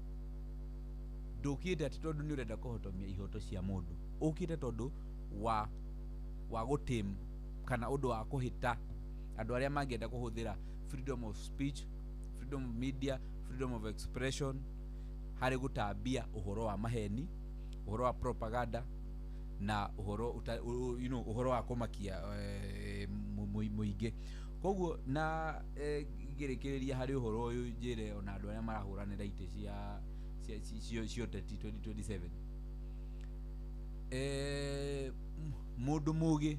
ndũkĩte atĩ tondũ nĩ ũrenda kũhotomia ihoto cia mũndũ, ũkĩte tondũ wa gũtame kana ũndũ wa kũhĩta andũ arĩa mangĩenda kũhũthĩra freedom of speech, freedom of media, freedom of expression harĩ gũtambia ũhoro wa maheni, ũhoro wa propaganda. Na ũhoro you know ũhoro wa kũmakia mũingĩ. Koguo na ngĩrĩkĩrĩria harĩ ũhoro ũyũ, njĩre ona andũ arĩa marahũranĩra itĩ cia ũteti 2027, mũndũ mũgĩ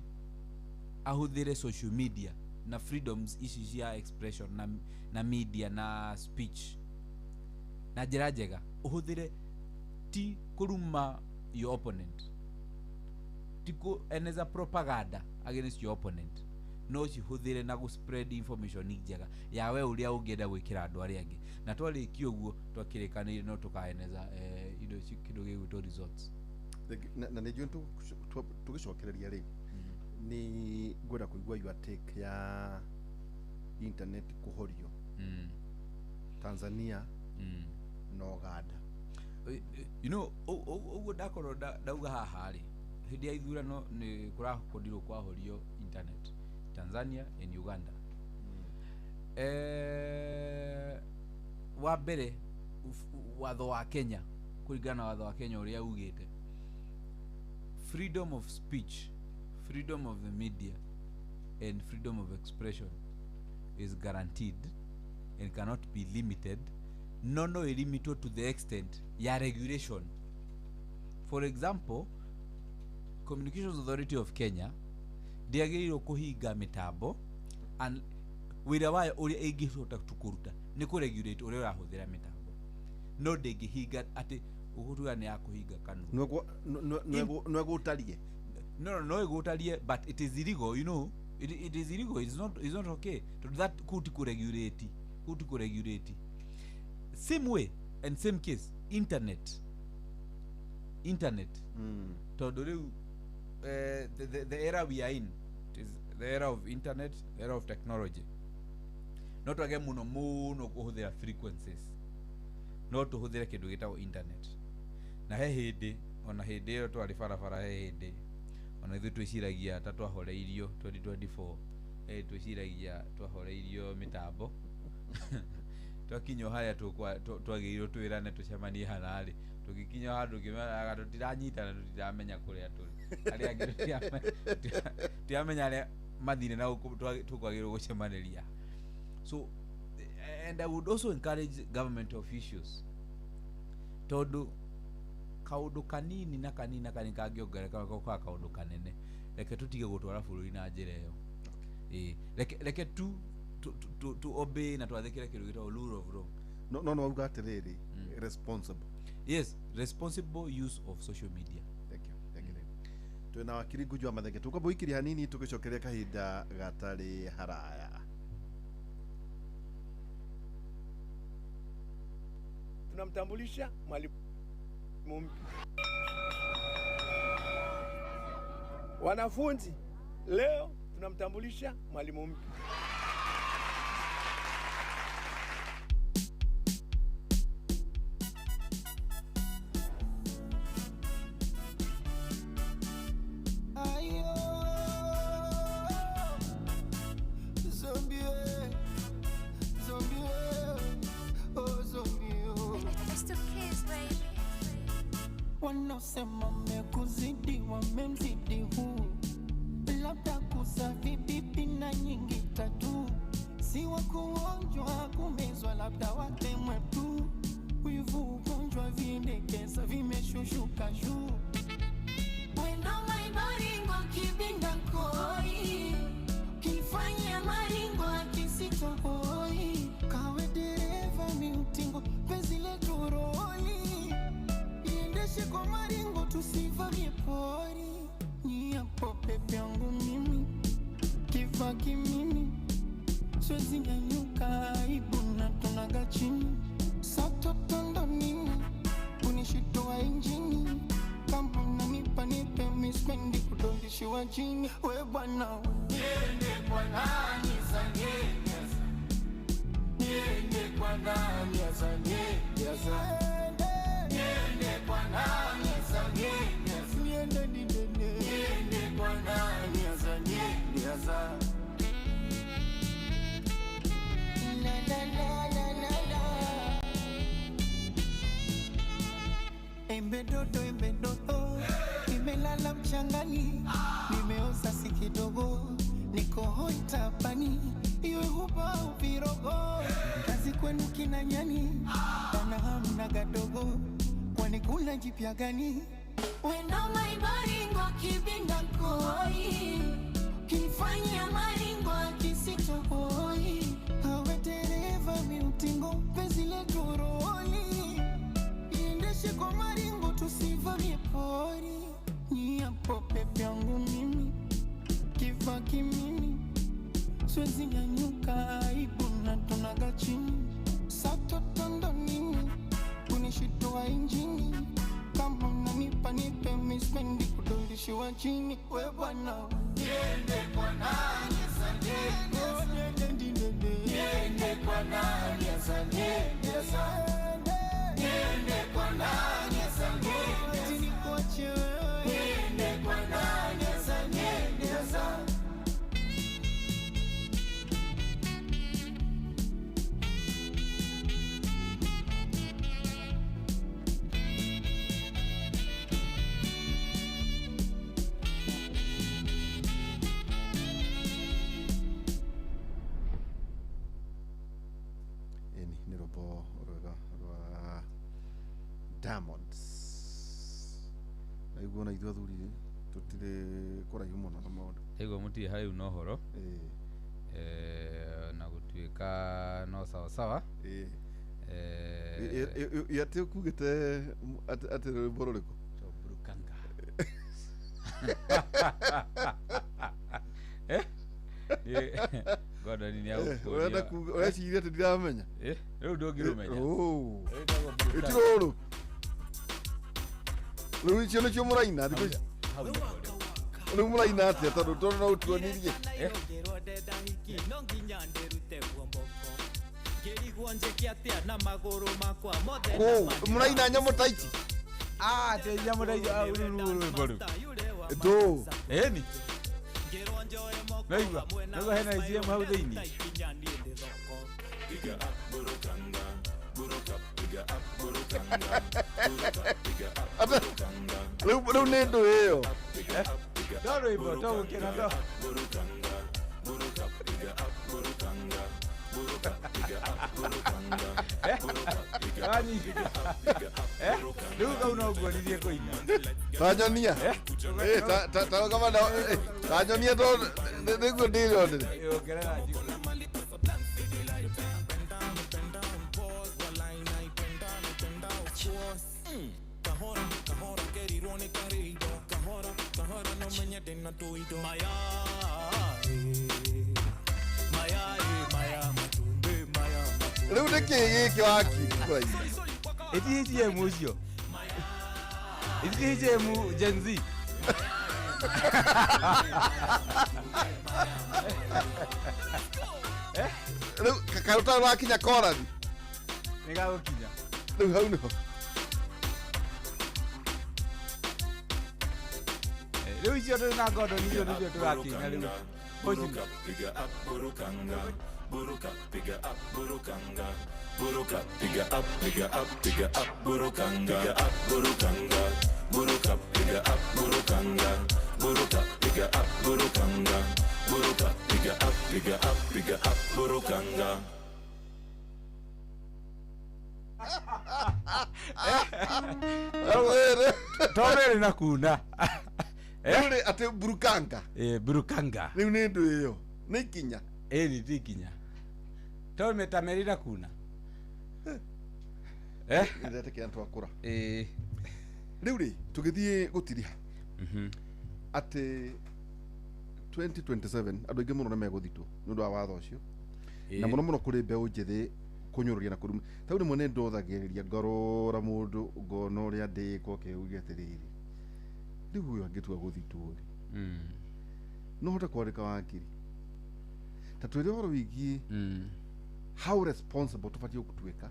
ahũthĩre social media na freedoms ici cia expression na media na speech na njĩra njega. Ũhũthĩre ti kũruma your opponent, ti kũeneza propaganda against your opponent, no cihũthĩre na gũ spread information njega ya we ũrĩa ũngĩenda gwĩkĩra andũ arĩa angĩ. Na twarĩkia ũguo twakĩrĩkanĩire no tũkaeneza indo ici, kĩndũ gĩgwĩtwo results. Na nĩ njũĩ tũgĩcokereria rĩ, nĩ ngwenda kũigua your take ya internet kũhorio Tanzania na Uganda. You know, ũguo ndakorwo ndauga haha rĩ, hĩndĩ ya ithurano nĩ kũrakorirwo kwahorio internet Tanzania and Uganda. Wa mbere, watho wa Kenya, kũringana na watho wa Kenya ũrĩa ugĩte, freedom of speech, freedom of the media and freedom of expression is guaranteed and cannot be limited. No ilimitwo to the extent ya regulation. For example, Communications Authority of Kenya ndĩagĩrĩirwo kũhinga mĩtambo, and wĩra wayo ũrĩa ĩngĩhota tu kũruta nĩ kũregulate ũrĩa ũrahũthĩra mĩtambo, no ndĩngĩhinga atĩ ũgũtuga nĩ ya kũhinga kanua. No egũtarie. No ĩgũtarie, but it is illegal, you know. It is illegal. It's not okay. Tondũ that kũu ti kũregulate, kũu ti kũregulate. Same way and same case, internet, tondũ rĩu the era we are in, it is the era of internet, the era of technology. No twage mũno mũno kũhũthĩra frequencies, no tũhũthĩre kĩndũ gĩtagwo internet. Na he hĩndĩ, ona hĩndĩ ĩyo twarĩ barabara, he hĩndĩ ona ithuĩ twĩciragia ta twahoreirio 2024, twĩciragia twahoreirio mĩtambo. Twakinya harĩa twagĩrĩirwo twĩrane tũcemanie hana-rĩ, tũgĩkinya handũ ngĩmeraga tũtiranyitana, tũtiramenya kũrĩa tũrĩ, arĩa angĩ tũtiramenya arĩa mathire na gũkũ tũkwagĩrĩirwo gũcemanĩria. So, and I would also encourage government officials, tondũ kaũndũ kanini na kanini na kanini kangĩongerereka gakoka kaũndũ kanene. Reke tũtige gũtwara bũrũri na njĩra ĩyo. Ĩĩ, reke tu obey na twathĩkĩre kĩndũ gĩtagwo rule of law. No wauga atĩrĩrĩ, responsible. Yes, responsible use of social media. Thank you, thank you. Twĩna wakiri Ngugi wa Mathenge, tũkwamba gũikĩria hanini, tũgĩcokeria kahinda gatarĩ haraya. Tunamtambulisha mwalimu mpya. Wanafunzi, leo tunamtambulisha mwalimu mpya. Ayo, zombie, zombie, oh zombie, oh. It's the kids, baby. Wanaosema mekuzidi wamemzidi huu, labda kusafi pipi na nyingi tatu, si wa kuonjwa kumezwa, labda watemwe tu, wivu ugonjwa vindekeza vimeshushuka juu. Wendo maringo kibinda koi, kifanya maringo akisitohoi, kawe dereva miutingo penzi letu roli, iendeshe kwa maringo tusivamie pori. Niapo pepe yangu mimi kifaa kimimi, siwezi nyanyuka aibu na tunaga chini, satoto nini kunishitoa injini, kama unanipa nipe mispendi kudondishiwa chini. We bwana we, niende kwa nani sanyenya, niende kwa nani sanyenya, niende kwa nani sanyenya, niende didene, niende kwa nani sanyenya. La la la la la la. Embe dodo, embe dodo, imelala mchana. mchangani, nimeoza si kidogo, niko hoi tapani, iwe huba au virogo, kazi kwenu kina nyani, bana hamna gadogo, kwani kuna jipya gani? Wendo maibaringo kibinda koi, kinifanyia maringo akisitohoi, awe dereva miutingo penzi letu roli, iendeshe kwa maringo tusivamie pori, ni hapo pepe yangu mimi kifaa kimimi, siwezi nyanyuka aibu na tunaga chini, satotondo nini kunishitoa injini, kama unanipa nipe mispendi kudondishiwa chini, we bwana niende kwa nani sasa, niende kwa nani sasa, niende kwa nani sasa, nikuache wewe, niende kwa nani sasa, niende sasa. Ĩni nĩ rwĩmbo rwega rwa Diamonds. Naiguo na ithuĩ athuri tũtirĩ kũraihu mũno na maũndũ. Ndaigua mũtirĩ haraihu na ũhoro. Ĩĩ. Na gũtuĩka no sawasawa. Ĩĩ. Ĩ atĩ ũkugĩte atĩ rwĩmbo rũrĩkũ? Burukanga. Gordon nĩ Ũrenda agũkũria. kuga ũreciria atĩ ndiramenya? Rĩu ndũngĩrũmenya. Oh. Rwĩtagwo Burukanga. Ĩti rũrũ. Rĩu icio nĩcio mũraina thikũ ici. Hau nĩho rĩu. Rĩu mũraina atĩa tondũ tondũ no ũtuonirie. Ngĩrwo ndenda hiki no nginya ndĩrute guomboko ngĩrigwo njĩke atĩa na magũrũ makwa mothe Kũu mũraina nyamũ ta ici. Ah, te nyamũ ta ici, ah, rũu nĩruo rwĩmbo rũu. Ndũ. Ĩni. Naigua, naigua hena ICM hau thĩinĩ. Ate rĩu rĩu nĩ ndũ ĩyo. To rwĩmbo to gũkena to. Wanyita. Rĩu kau no nguonirie kũina. Tanyonia. Ĩ ta ta ta kama na tanyonia to nĩguo ndĩyonere. Ongerera njiko. Rĩu nĩ kĩĩ gĩkĩ wakiri kũraina? Ĩti HM ũcio. Ĩti HM Gen Z. Rĩu kaĩ ũtarĩ wakinya korathi? Nĩ gagũkinya. Rĩu hau nĩho. Rĩu icio tũrĩ na Gordon icio nĩcio tũrakĩina rĩu. Ũcio. Rĩu To rĩrĩ na kuna. rĩ atĩ burukanga. Burukanga. Rĩu nĩ ndũ ĩyo. Nĩ ikinya. Ĩni ti ikinya. To meta merĩ na kuna. Nĩndetĩkĩra nĩtwakũra. Ĩĩ. Rĩu rĩ tũgĩthiĩ gũtiriha atĩ 2027 andũ aingĩ mũno nĩ megũthitwo nĩ ũndũ wa watho ũcio na mũno mũno kũrĩ mbeũ njĩthĩ kũnyũrũria na kũruma tau rĩmwe nĩ ndothagĩrĩria ngarora mũndũ ngona ũrĩa ndĩkwo keuria atĩrĩrĩ rĩu ũyũ angĩtua gũthitwo rĩ no hote kwandĩka wakiri ta twĩre ũhoro wĩgiĩ how responsible tũbatiĩ gũtuĩka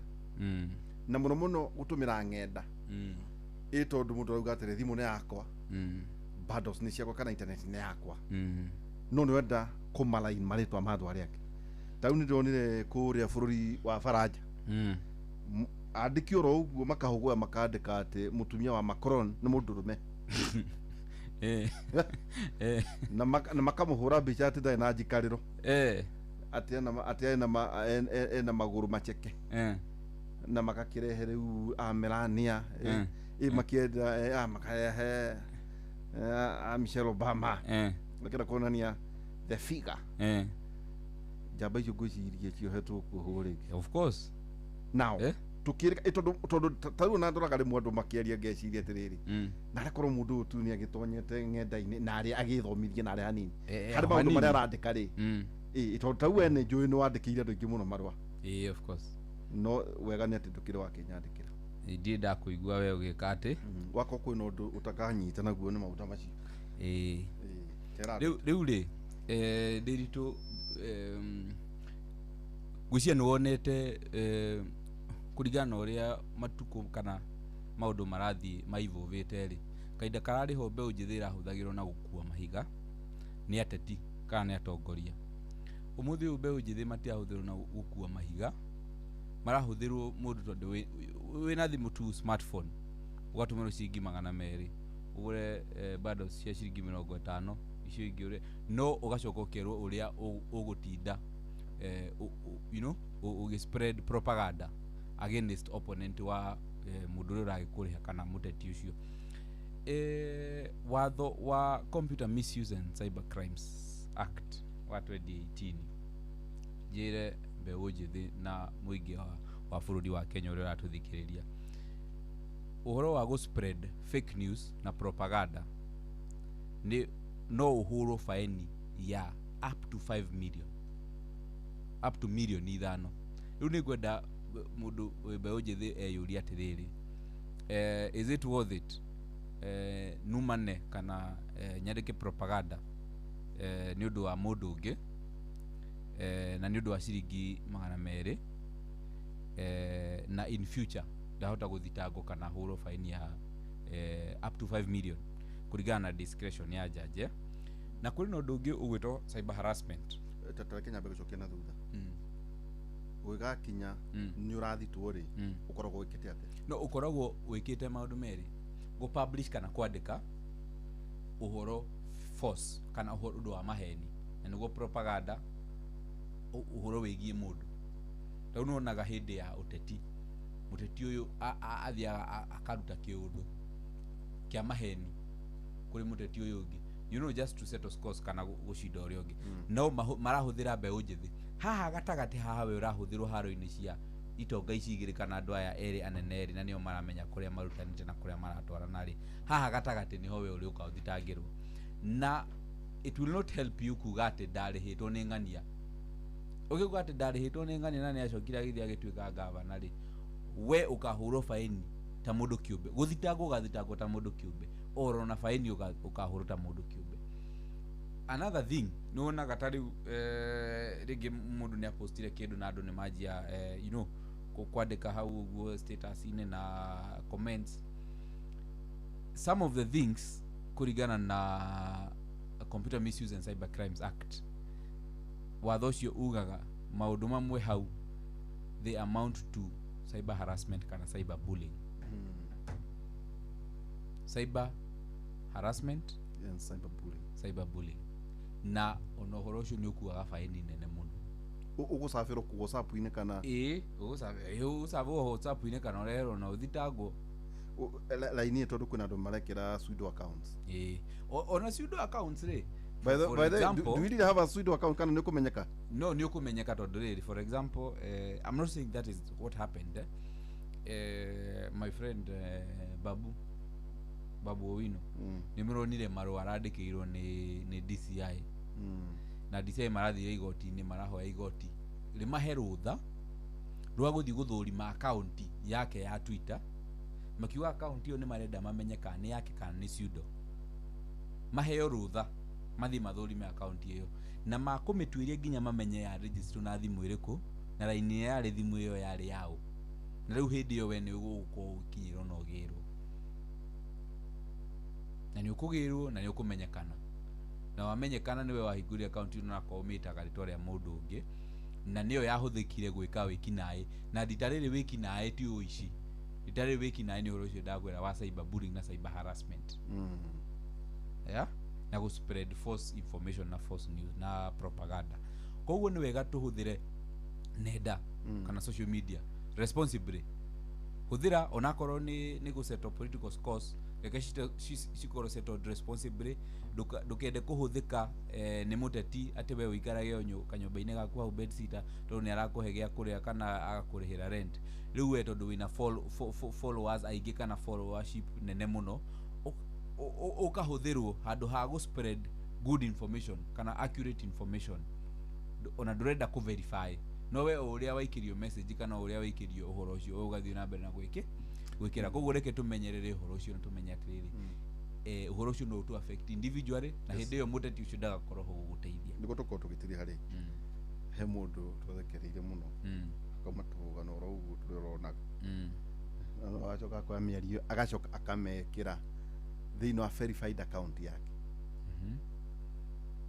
na mũno mũno gũtũmĩra ng'enda ĩ tondũ mũndũ arauga atĩrĩ thimũ nĩ yakwa bundles nĩ ciakwa kana internet nĩ yakwa no nĩ wenda kũmalain marĩtwa ma andũ arĩa angĩ ta rĩu nĩ ndĩronire kũrĩa bũrũri wa Faranja andĩki oro ũguo makahũgũra makandĩka atĩ mũtumia wa Macron nĩ mũndũrũme. Na makamũhũra mbica atĩ ndarĩ na njikarĩro, atĩ ena magũrũ macheke, na makakĩrehe rĩu a Melania, makĩenda makarehe a Michelle Obama, makĩenda kuonania the figure. Njamba icio ngwĩciria ciohetwo kuohwo rĩngĩ. Of course. Now tukirika tondu tarĩu na ndoraga rĩmwe andũ makĩaria ngeciria atĩrĩrĩ, narĩ korwo mũndũ ũyũ tu nĩ agĩtonyete ng'enda-inĩ narĩ agĩthomithie narĩ hanini harĩ maũndũ marĩa arandĩka rĩ, tondũ ta we nĩ njũĩ nĩ wandĩkĩire andũ aingĩ mũno marũa. Of course. No wega nĩ atĩ ndũkĩrĩ wakĩnyandĩkĩra. Ndirĩ ndakũigua we ũgĩka atĩ wakwa kwĩna ũndũ ũtakanyita naguo nĩ maũndũ macio. Rĩu rĩ ndĩritũ ngwĩciria nĩ wonete kũringana na ũrĩa matukũ kana maũndũ marathiĩ maivũvĩte rĩ, kahinda kararĩ ho mbeũ njĩthĩ ĩrahũthagĩrwo na gũkua mahiga nĩ ateti kana nĩ atongoria. Ũmũthĩ ũyũ mbeũ njĩthĩ matirahũthĩrwo na gũkua mahiga, marahũthĩrwo mũndũ tondũ wĩna thimũ tu smartphone ũgatũmĩrwo ciringi 200 ũgũre bundles cia ciringi 50 icio ingĩ ũrĩa no ũgacoka ũkerwo ũrĩa ũgũtinda you know ũgĩ spread propaganda against opponent wa mũndũ ũrĩa ũragĩkũrĩha kana mũteti ũcio. Watho wa Computer Misuse and Cyber Crimes Act wa 2018 njĩre mbeũ njĩthĩ na mũingĩ wa bũrũri wa Kenya ũrĩa ũratũthikĩrĩria, ũhoro wa gũ spread fake news na propaganda nĩ no ũhũrwo faini ya up to 5 million, up to milioni 5. Rĩu nĩ ngwenda mũndũ mbeũ njĩthĩ eyũrie atĩrĩrĩ, is it worth it numane kana nyandĩke propaganda nĩ ũndũ wa mũndũ ũngĩ na nĩ ũndũ wa ciringi 200 na in future ndahota gũthitangwo kana hũrwo faini ya up to 5 million kũringana na discretion ya judge. Na kũrĩ na ũndũ ũngĩ ũgwĩtwo cyber harassment. Tareke nyambe gũcokia na thutha. Ũgĩgakinya nĩ ũrathitwo rĩ, ũkoragwo wĩkĩte atĩa? No ũkoragwo wĩkĩte maũndũ merĩ, gũ publish kana kwandĩka ũhoro false kana ũndũ wa maheni, na nĩguo propaganda, ũhoro wĩgiĩ mũndũ. Rĩu nĩwonaga hĩndĩ ya ũteti, mũteti ũyũ athiaga akaruta kĩũndũ kĩa maheni kũrĩ mũteti ũyũ ũngĩ, you know, just to settle scores kana gũcinda ũrĩa ũngĩ. No marahũthĩra mbeũ njĩthĩ haha gatagatĩ, haha we ũrahũthĩrwo haro-inĩ cia itonga ici igĩrĩ kana andũ aya erĩ anene erĩ, na nĩo maramenya kũrĩa marutanĩte na kũrĩa maratwarana rĩ, haha gatagatĩ nĩho we ũrĩũka ũthitangĩrwo. Na it will not help you kuga atĩ ndarĩhĩtwo nĩ ng'ania. Ũngĩuga atĩ ndarĩhĩtwo nĩ ng'ania na nĩacokire agĩthiĩ agĩtuĩka gavana rĩ, we ũkahũrwo faini ta mũndũ kĩũmbe, gũthitangwo ũgathitangwo ta mũndũ kĩũmbe, oro na faini ũkahũrwo ta mũndũ kĩũmbe. Another thing nĩ wonaga ta rĩu rĩngĩ mũndũ nĩ apostire kĩndũ na andũ nĩ manjia you know kwandĩka hau ũguo status-inĩ na comments. Some of the things kũringana na Computer Misuse and Cyber Crimes Act, watho ũcio ugaga maũndũ mamwe hau they amount to cyber harassment kana cyber bullying. Cyber harassment and cyber bullying. Cyber bullying. Na ona ũhoro ũcio nĩ ũkuaga faini nene mũno. Ũgũcabĩrwo ku WhatsApp-inĩ kana ũgũcabwo WhatsApp-inĩ kana ũreherwo na ũthitangwo laini tondũ kwĩna andũ marekĩra pseudo accounts. Ona pseudo accounts rĩ, by the way, do we really have a pseudo account kana nĩ ũkũmenyeka? No, nĩ ũkũmenyeka tondũ rĩrĩ, for example, I'm not saying that is what happened. My friend Babu Owino nĩ mũronire marũa arandĩkĩirwo nĩ DCI. Na DCI marathire igoti-inĩ, marahoya igoti rĩmahe rũtha rwa gũthiĩ gũthũrima akaunti yake ya Twitter, makiuga akaunti ĩyo nĩ marenda mamenye kana nĩ yake kana nĩ pseudo. Maheo rũtha mathiĩ mathũrime akaunti ĩyo na makũmĩtuĩria nginya mamenye ya register na thimũ ĩrĩkũ na raini yarĩ thimũ ĩyo yarĩ yaũ, na rĩu hĩndĩ ĩyo we nĩ ũgũkorwo ũkinyĩrwo na ũgĩrwo, na nĩ ũkũgĩrwo na nĩ ũkũmenyekana, na wamenyekana nĩwe wahingũrire akaunti ĩno na akorwo ũmĩtaga rĩtwa rĩa mũndũ ũngĩ, na nĩyo yahũthĩkire gwĩka wĩkinaĩ. Na rita rĩrĩ wĩkinaĩ ti ũici, rita rĩrĩ wĩkinaĩ nĩ ũhoro ũcio ndakwĩra wa cyber bullying na cyber harassment. Yeah? Na gũ spread false information na false news na propaganda. Koguo nĩ wega tũhũthĩre nenda kana social media responsibly. Hũthĩra onakorwo nĩ gũ settle political scores, reke cikorwo settled responsibly. Ndũkende kũhũthĩka nĩ mũteti atĩ we ũikarage o kanyũmba-inĩ gaku hau bedsitter tondũ nĩ arakũhe gĩa kũrĩa kana agakũrĩhĩra rent. Rĩu we tondũ wĩna followers aingĩ kana followership nene mũno, ũkahũthĩrwo handũ ha gũ spread good information kana accurate information. Ona ndũrenda kũ verify, no we o ũrĩa waikĩrio message kana o ũrĩa waikĩrio ũhoro ũcio, we ũgathiĩ na mbere na gwĩkĩra. Koguo reke tũmenyerere ũhoro ũcio na tũmenye atĩrĩrĩ, ũhoro ũcio no ũtũ affect individually, na hĩndĩ ĩyo mũteti ũcio ndagakorwo ho gũgũteithia. Nĩguo tũkorwo tũgĩtĩria harĩ he mũndũ twathekereire mũno akauma tũrũgano oro ũguo tũrĩa ũronaga, na no agacoka akoya mĩario agacoka akamekĩra thĩinĩ wa verified account yake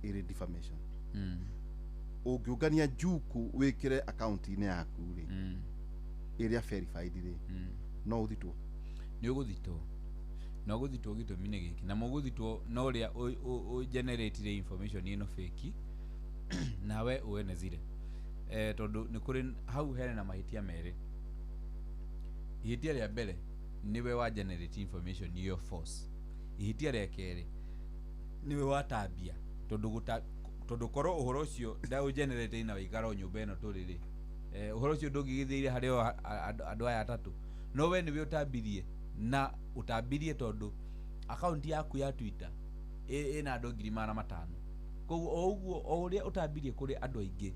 ĩrĩ defamation. Ũngĩũngania njuku wĩkĩre account-inĩ yaku rĩ, ĩrĩa verified rĩ, no ũthitwo. Nĩ ũgũthitwo, na ũgũthitwo gĩtũmi-inĩ gĩkĩ, na mũgũthitwo na ũrĩa ũ generate information ĩno fake nawe ũenezire, tondũ nĩ kũrĩ hau hena na mahĩtia merĩ. Ihĩtia rĩa mbere nĩwe wa generate information ĩyo false. Ihĩtia rĩa kerĩ nĩwe watambia, tondũ korwo ũhoro ũcio ndaũ generate na waikara o nyũmba ĩno tũrĩ rĩ, ũhoro ũcio ndũngĩgĩthĩire harĩ o andũ aya atatũ, no we nĩwe ũtambirie, na ũtambirie tondũ akaunti yaku ya Twitter ĩna andũ 500,000. Koguo o ũguo o ũrĩa ũtambirie kũrĩ andũ aingĩ,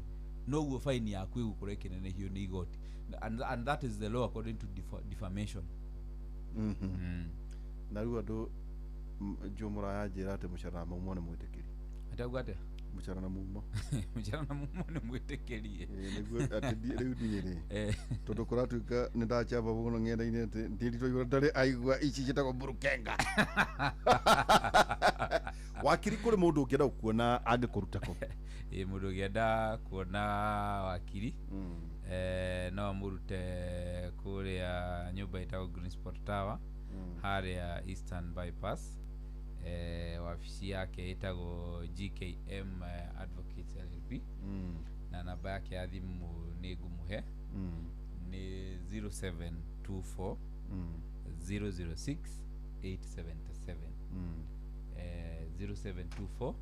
noguo fine yaku ĩgũkorwo ĩkĩnenehio nĩ igoti, and that is the law according to defamation. Na rĩu andũ Joe Mũraya njĩra atĩ mũcara mumo nĩ mwĩtĩkĩri. Atauga atĩa? Mũcara na mumo. Mũcara na mumo nĩ mwĩtĩkĩrie. Nĩguo atĩ rĩu niĩ rĩ, tondũ kũratuĩka nĩ ndachamba mũno ng'enda-inĩ atĩ ndĩritwo igũrũ ndarĩ aigua ici ciĩtagwo mburukenga. Wakiri, kũrĩ mũndũ ũngĩenda gũkuona angĩkũruta kũ? Ĩ, mũndũ ũngĩenda kuona wakiri, no amũrute kũrĩa nyũmba ĩtagwo Green Spot Tower, harĩa Eastern Bypass. Wabici yake ĩtagwo GKM Advocates LLP, na namba yake ya thimũ nĩ ngũmũhe, nĩ 0724 006 877. 0724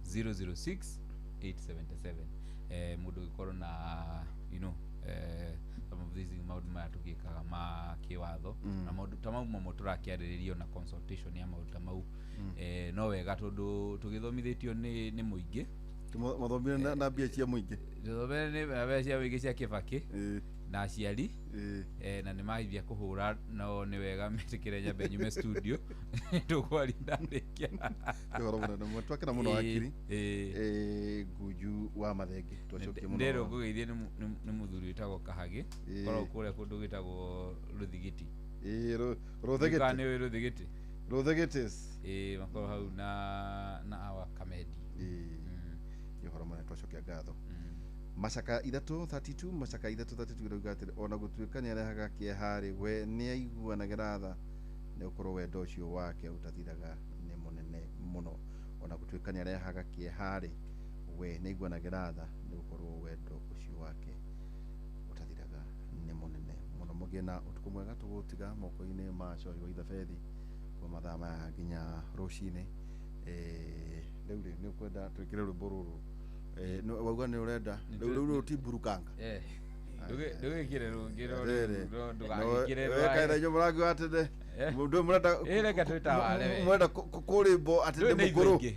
006 877. Mũndũ ũngĩkorwo na some of these maũndũ maya tũgĩkaga ma kĩwatho na maũndũ ta mau mamwe tũrakĩarĩrĩria na consultation ya maũndũ ta mau, no wega tondũ tũgĩthomithĩtio nĩ mũingĩ. Mathomire na mbia cia mũingĩ. Tũthomere nĩ mbeca cia mũingĩ cia Kĩbakĩ na aciari, na nĩ mahithia kũhũra, no nĩ wega metĩkĩre nyambe nyume studio, tũkwaria ndarĩkia. Nĩ ũhoro mũnene mũno, twakena mũno wakiri. Ngunju wa Mathenge, twacokia mũno. Nderwo ngũgeithie nĩ mũthuri wĩtagwo Kahagĩ, koragwo kũrĩa kũndũ gwĩtagwo Rũthigiti. Rũthegete. Nĩ ũĩ Rũthigiti? Rũthegetes. Ĩĩ, makorwo hau na awa Kamedi. Nĩ ũhoro mũnene, twacokia ngatho. Macaka ithatũ 32, macaka ithatũ 32 ĩrauga atĩrĩ, ona gũtuĩka nĩ arehaga kĩeha rĩ, we nĩ aiguanagĩra tha, nĩ gũkorwo wendo ũcio wake ũtathiraga nĩ mũnene mũno. Ona gũtuĩka nĩ arehaga kĩeha rĩ, we nĩ aiguanagĩra tha, nĩ gũkorwo wendo ũcio wake ũtathiraga nĩ mũnene mũno. Mũgĩe na ũtukũ mwega, tũgũtiga moko-inĩ ma Cohi wa Ithabethi kuma mathaa maya nginya rũcinĩ. Rĩu rĩ, nĩ ũkwenda twĩkĩre rwĩmbo rũrũ? Wauga nĩ ũrenda rĩu rĩu ti mburukanga. Ndũgĩkĩre rũngĩ, no Rĩrĩ. no ndũgagĩkĩre. Wekaire nyo mũrangi wa tene mũndũ mũrenda. Reke twĩtaware we. Mũrenda kũrĩmbo atĩ Ndũĩ nĩ nĩ ithuĩ mũkũrũ. aingĩ,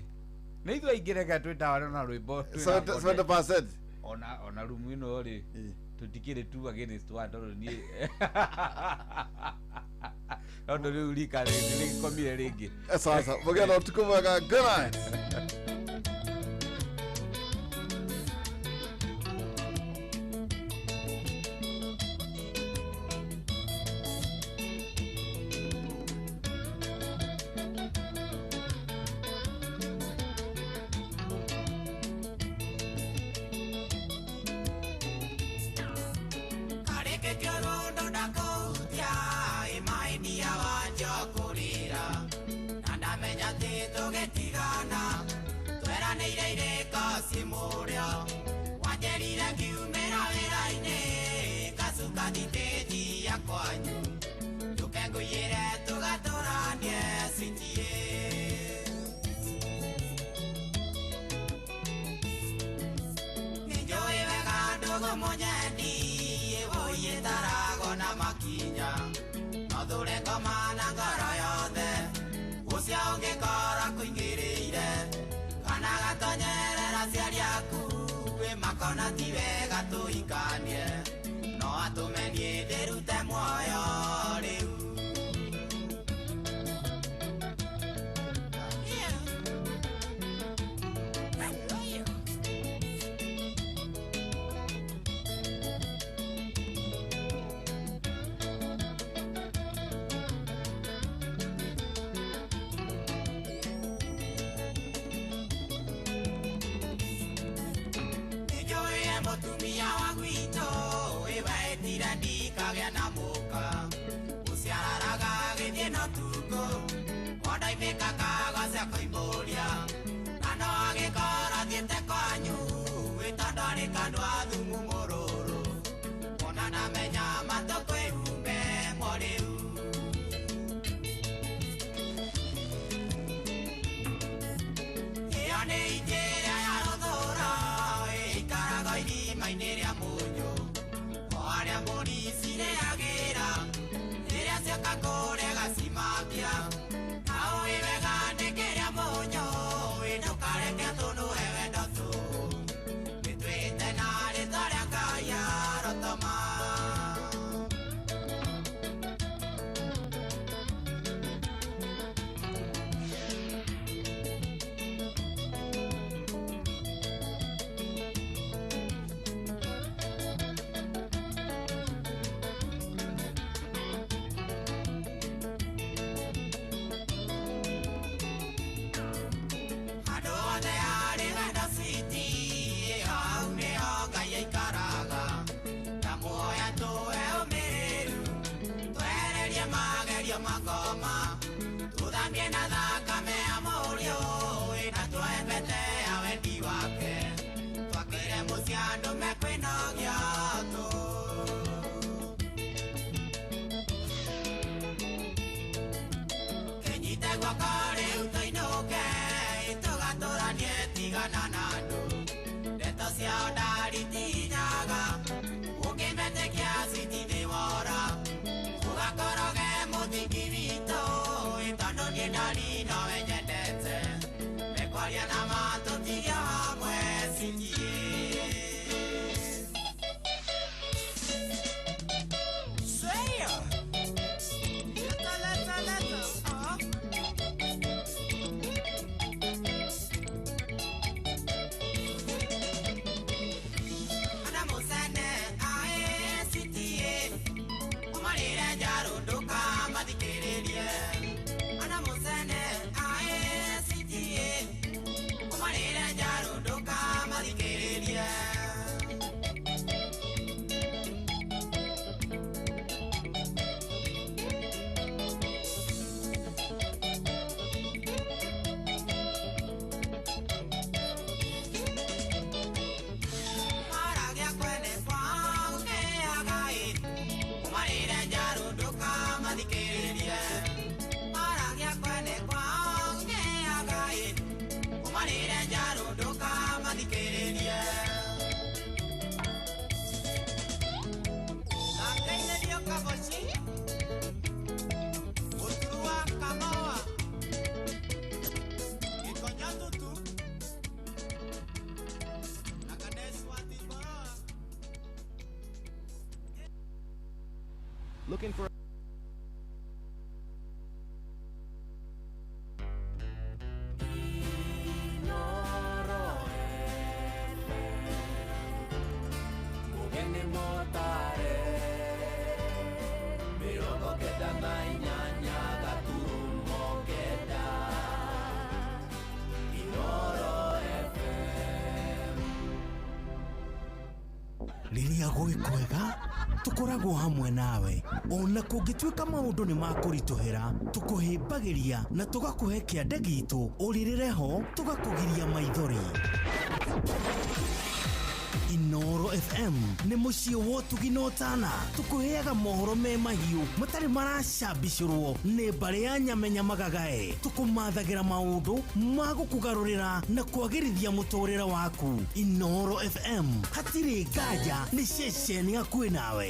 nĩ ithuĩ aingĩ, reke twĩtaware na rwĩmbo twĩna 70%. Ona rumu ĩno rĩ, tũtikĩrĩ two against one, tondũ niĩ tondũ rĩu rika rĩgĩkomire rĩngĩ. Sasa mũgĩe na ũtukũ mwega, good night. Kareke kĩorondo ndakũhutia, ĩmaĩnia wanjia kũrĩra, na ndamenya atĩ Wĩiyĩre tũgatũranie citie. Nĩnjũĩ wega ndũgũ mũnyendi ĩwũiyĩtarago na makinya. No thure ngoma na ngoro yothe ũcio ũngĩkorwo kũingĩrĩire. Kana gatonyerera aciari aku wĩ makona ti wega tũhikanie. No atũme niĩ ndĩrute muoyo rĩu. Nĩnjũĩ mũtumia wa gwitũ wĩbaĩtire ndikagĩa na mũka. Ũciararaga gĩthiĩ na ũtukũ wondaimĩkaga cia kũimbũria. Na no agĩkorwo athiĩte kwanyu wĩ tondũ arĩ kanua thumu mũrũrũ. Ona ndamenya matũ kwĩhumbe morĩu. Ĩyo nĩ injĩra ya rũthũra ĩikaraga irima-inĩ rĩa mũnyũ. O harĩa mbũri cirĩagĩra rĩrĩa cioka kũrĩa gacimakia. Na ũĩ wega nĩ kĩrĩa mũnyũ ĩ ndũkareke tũnũhe wendo tũhũ. Nĩtwĩte na rĩtwa rĩa Ngai arotoma. Andũ othe arĩ wendo citi hau nĩho Ngai aikaraga. Ndamuoya tũhe ũmĩrĩru twehererie magerio makoma. Tũthambie na thakame ya Mũriũ na tuoe mbete ya wendi wake. Twakĩre mũciĩ andũ mekwĩnogia tũ. Kĩnyite guoko rĩu tũinũke tũgatũranie tigana na andũ. Ndeto ciao ndaritinyaga ũkĩmetĩkia citinĩwora. Tũgakoroge mũthingi witũ tondũ niĩ ndari nowe nyendete. Mekwaria na ma tũtige hamwe citie. Say Leta, leta, leta. Ana musene ae citie umarire njarũndũka mathikĩrĩrie. Ana musene ae citie umarire njarũndũka mathikĩrĩrie. Maragia kwene kwao kĩagai umarire njarũndũka mathikĩrĩrie. Maragia kwene kwao kĩagai umarire njarũndũka mathikĩrĩrie. Nangeithĩrio Kaboci Mũturu wa Kamoa Gĩkonyo Tutu na Kanesh wa Tiboroa. Looking for Mugeni motare 98 gaturumo kenda Inoro FM. Rĩrĩa gwĩ kwega tũkoragwo hamwe nawe ona kũngĩtuĩka maũndũ nĩ makũritũhĩra tũkũhĩmbagĩria na tũgakũhe kĩande gitũ ũrĩrĩre ho tũgakũgiria maithori. Inoro FM nĩ mũciĩ wa ũtugi na ũtana. Tũkũheaga mohoro me mahiũ matarĩ maracambicũrwo nĩ mbarĩ ya nyamenya magagae. Tũkũmathagĩra maũndũ ma gũkũgarũrĩra na kwagĩrithia mũtũrĩre waku. Inoro FM hatirĩ nganja, nĩ ceceni hakuhĩ nawe.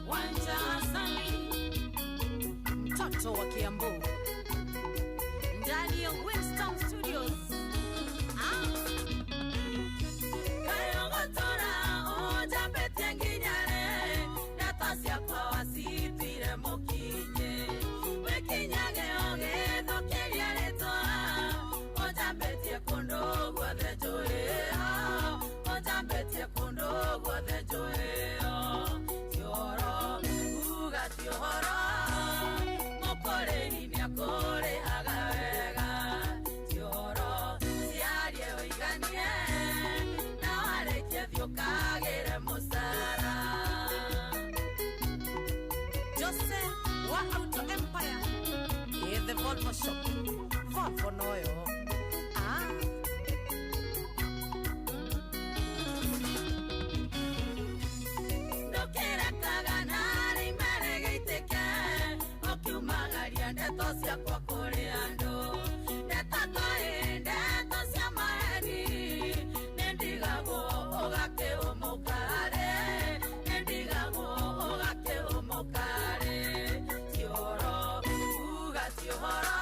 Wanja Asali, mtoto wa Kiambu, ndani ya Winston Studios. Kayogotora ojambetie nginyare, ndeto ciakwa wacitire mũkinye. Wĩkinyage ũgĩthũkĩria rĩtwa, ũnjambĩtie kũndũ guothe njũĩo, ũnjambĩtie kũndũ guothe njũĩo. Ti ũhoro, uga ti ũhoro, mũkũrĩhi nĩakũrĩhaga wega. Ti ũhoro, ciarie ũiganie, na warĩkia thiĩ ũkagĩre mũcara. Jose wa Auto Empire, in the Volvo shop, Volvo noyo. Ndũkĩrekaga narĩ imere gĩitĩke, ũkiumagaria ndeto ciakwa kũrĩ andũ. Ndeto toĩ, ndeto cia maheni, nĩndigagwo ũgakĩũmũka-rĩ, nĩndigagwo ũgakĩũmũka-rĩ. Ti ũhoro, uga ti ũhoro,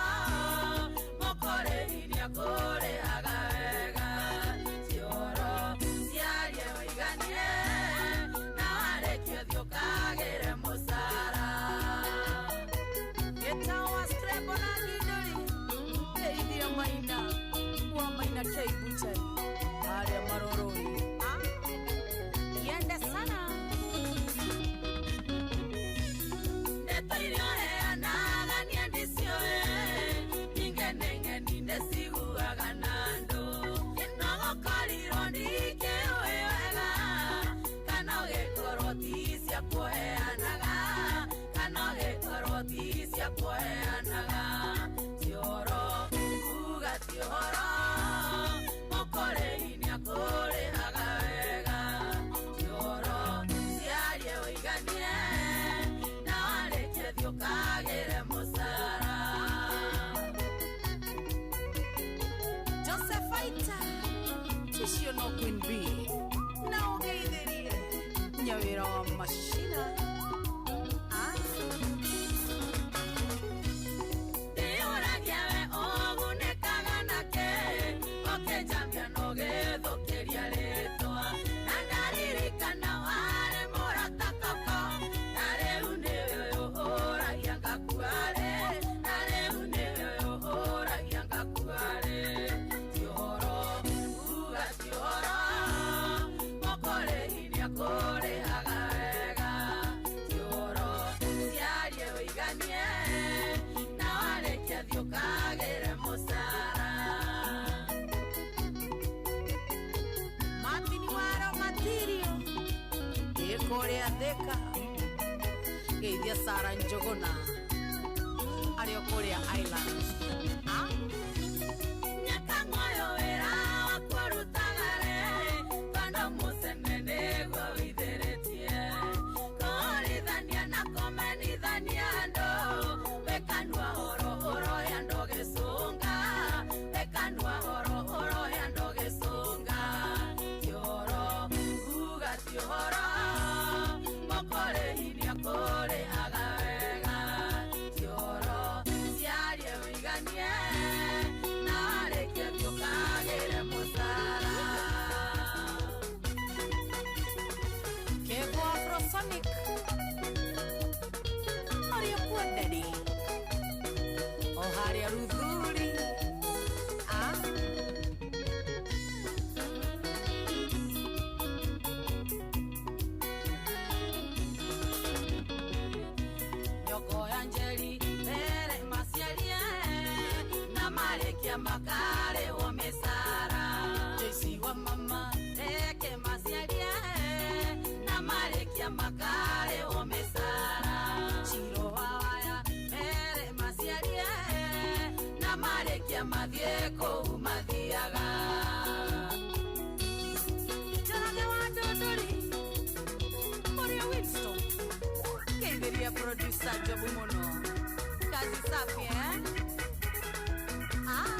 mũkũrĩhi nĩakũrĩhaga wega. Ti ũhoro, ciarie ũiganie, na warĩkia thiĩ ũkagĩre mũcara. Gĩtawa Strebo na Ngindũri, ndeithia Maina wa Maina K Butchery harĩa Maroroi. Yende sana. Ndeto iria ũheanaga niĩ ndiciũĩ, ningenengeni ndĩciguaga na andũ. No gũkorirwo ndikĩũĩ wega, kana ũgĩkorwo ti cia kũheanaga, kana ũgĩkorwo ti cia kũheanaga. Ti ũhoro, uga ti ũhoro, mũkũrĩhi nĩakũrĩhaga wega. Ti ũhoro, ciarie ũiganie, na warĩkia thiĩ ũkagĩre mũcara. Josephaita, ticio no Queen B, na ũgeithĩrie nyawĩra wa macina. Ndĩũragia we ũgunĩkaga nakĩ, ũkĩnjambia na ũgĩthũkĩria rĩtwa. Na ndaririkana warĩ mũrata koko, na rĩu nĩwe ũhũragia ngakua-rĩ, na rĩu nĩwe ũhũragia ngakua-rĩ. Ti ũhoro, uga ti ũhoro, mũkũrĩhi nĩakũrĩhaga wega. Ti ũhoro, ciarie ũiganie, na warĩkia thiĩ ũkagĩre mũcara. Martin Waro Matirio, ĩkũrĩa Thĩka, geithia Sara Njũgũna, arĩ o kũrĩa Island. Nyakang'oyo wĩra waku ũrutaga-rĩ, tondũ mũcene nĩguo wĩithĩrĩtie. Kũhũrithania na kũmenithania andũ, wĩ kanua horo ũrohe andũ gĩcũnga, wĩ kanua horo ũrohe andũ gĩcũnga. Ti ũhoro, uga ti ũhoro, mũkũrĩhi nĩakũrĩhaga wega. Ti ũhoro, ciarie ũiganie, na warĩkia thiĩ ũkagĩre mũcara. Kegwa Afrosonic, ũrĩa kuo Daddy, o harĩa Ruthuri. Nyoko ya Njeri mbere maciarie, na marĩkia makarĩhwo mĩcara. Joyce wa mama reke maciarie, na marĩkia makarĩhwo mĩcara. Metĩkĩria mathiĩ kũu mathiaga. Njoroge wa Ndũndũri, Mũrĩa Winston, ngeithĩria producer Jobu mũno. Kazi safi eh? Ah.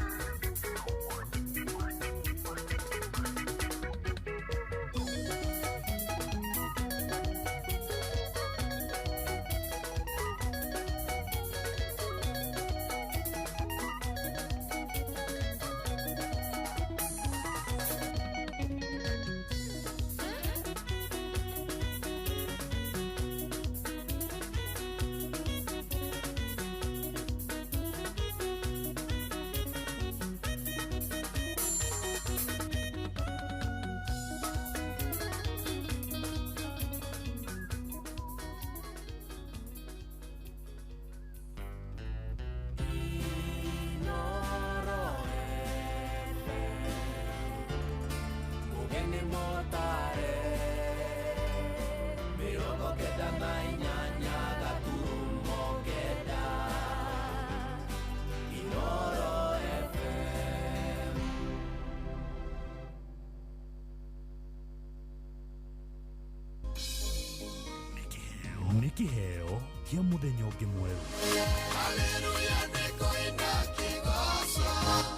Mugeni motare 98 gaturumo kenda Inoro FM. Nĩ kĩheo kĩa mũthenya ũngĩ mwerũ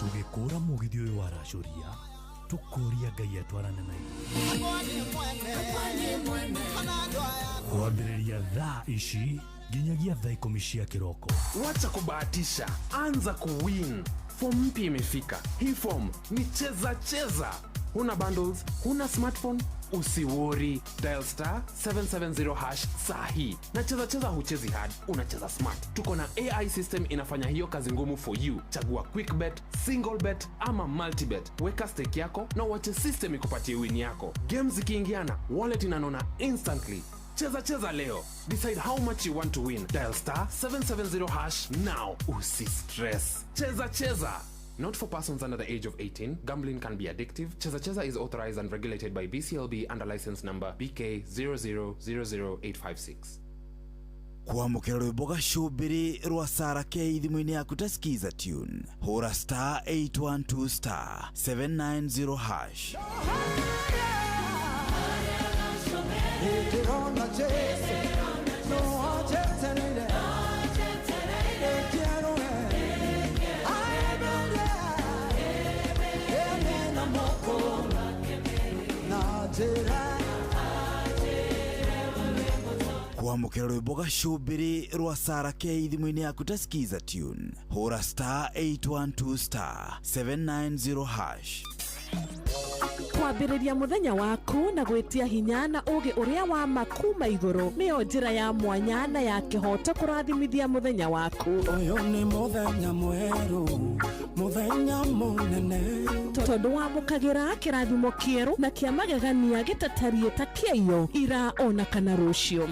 tũgĩkũra mũgithi ũyũ waracũria tũkũria Ngai atwarane na ithuĩ kwambĩrĩria thaa ici nginyagia thaa 10 cia kĩroko. Wacha kubahatisha, anza kuwin. Form mpya imefika. Hii form ni cheza cheza. Huna bundles, huna smartphone, usiwori. Dial star 770 hash sahi. Na cheza cheza huchezi hard, unacheza smart. Tuko na AI system inafanya hiyo kazi ngumu for you. Chagua quick bet, single bet ama multi bet. Weka stake yako na uache system ikupatie win yako. Games zikiingiana, wallet inanona instantly. Cheza cheza leo. Decide how much you want to win. Dial star 770 hash now. Usi stress. Cheza cheza. Not for persons under the age of 18. Gambling can be addictive. Cheza Cheza is authorized and regulated by BCLB under license number BK 0000856. Kwamũkĩra rwĩmbo gacũmbĩrĩ rwa Sara K thimũ-inĩ yaku ta skiza tune hũra star 812 star 790 hash. Ndĩrona Jesu no anjetereire Ekĩarũe aemere ene na moko na njĩra. Kwamũkĩra rwĩmbo gacũmbĩrĩ rwa Sara K thimũ-inĩ yaku ta skiza tune hũra star 812 star 790 hash. Kwambĩrĩria mũthenya waku na gwĩtia hinya na ũũgĩ ũrĩa wa ma kuma igũrũ nĩyo njĩra ya mwanya na ya kĩhoto kũrathimithia mũthenya waku. Ũyũ nĩ mũthenya mwerũ, mũthenya mũnene, tondũ wamũkagĩra kĩrathimo kĩerũ na kĩa magegania gĩtatariĩ ta kĩaiyo ira ona kana rũciũ.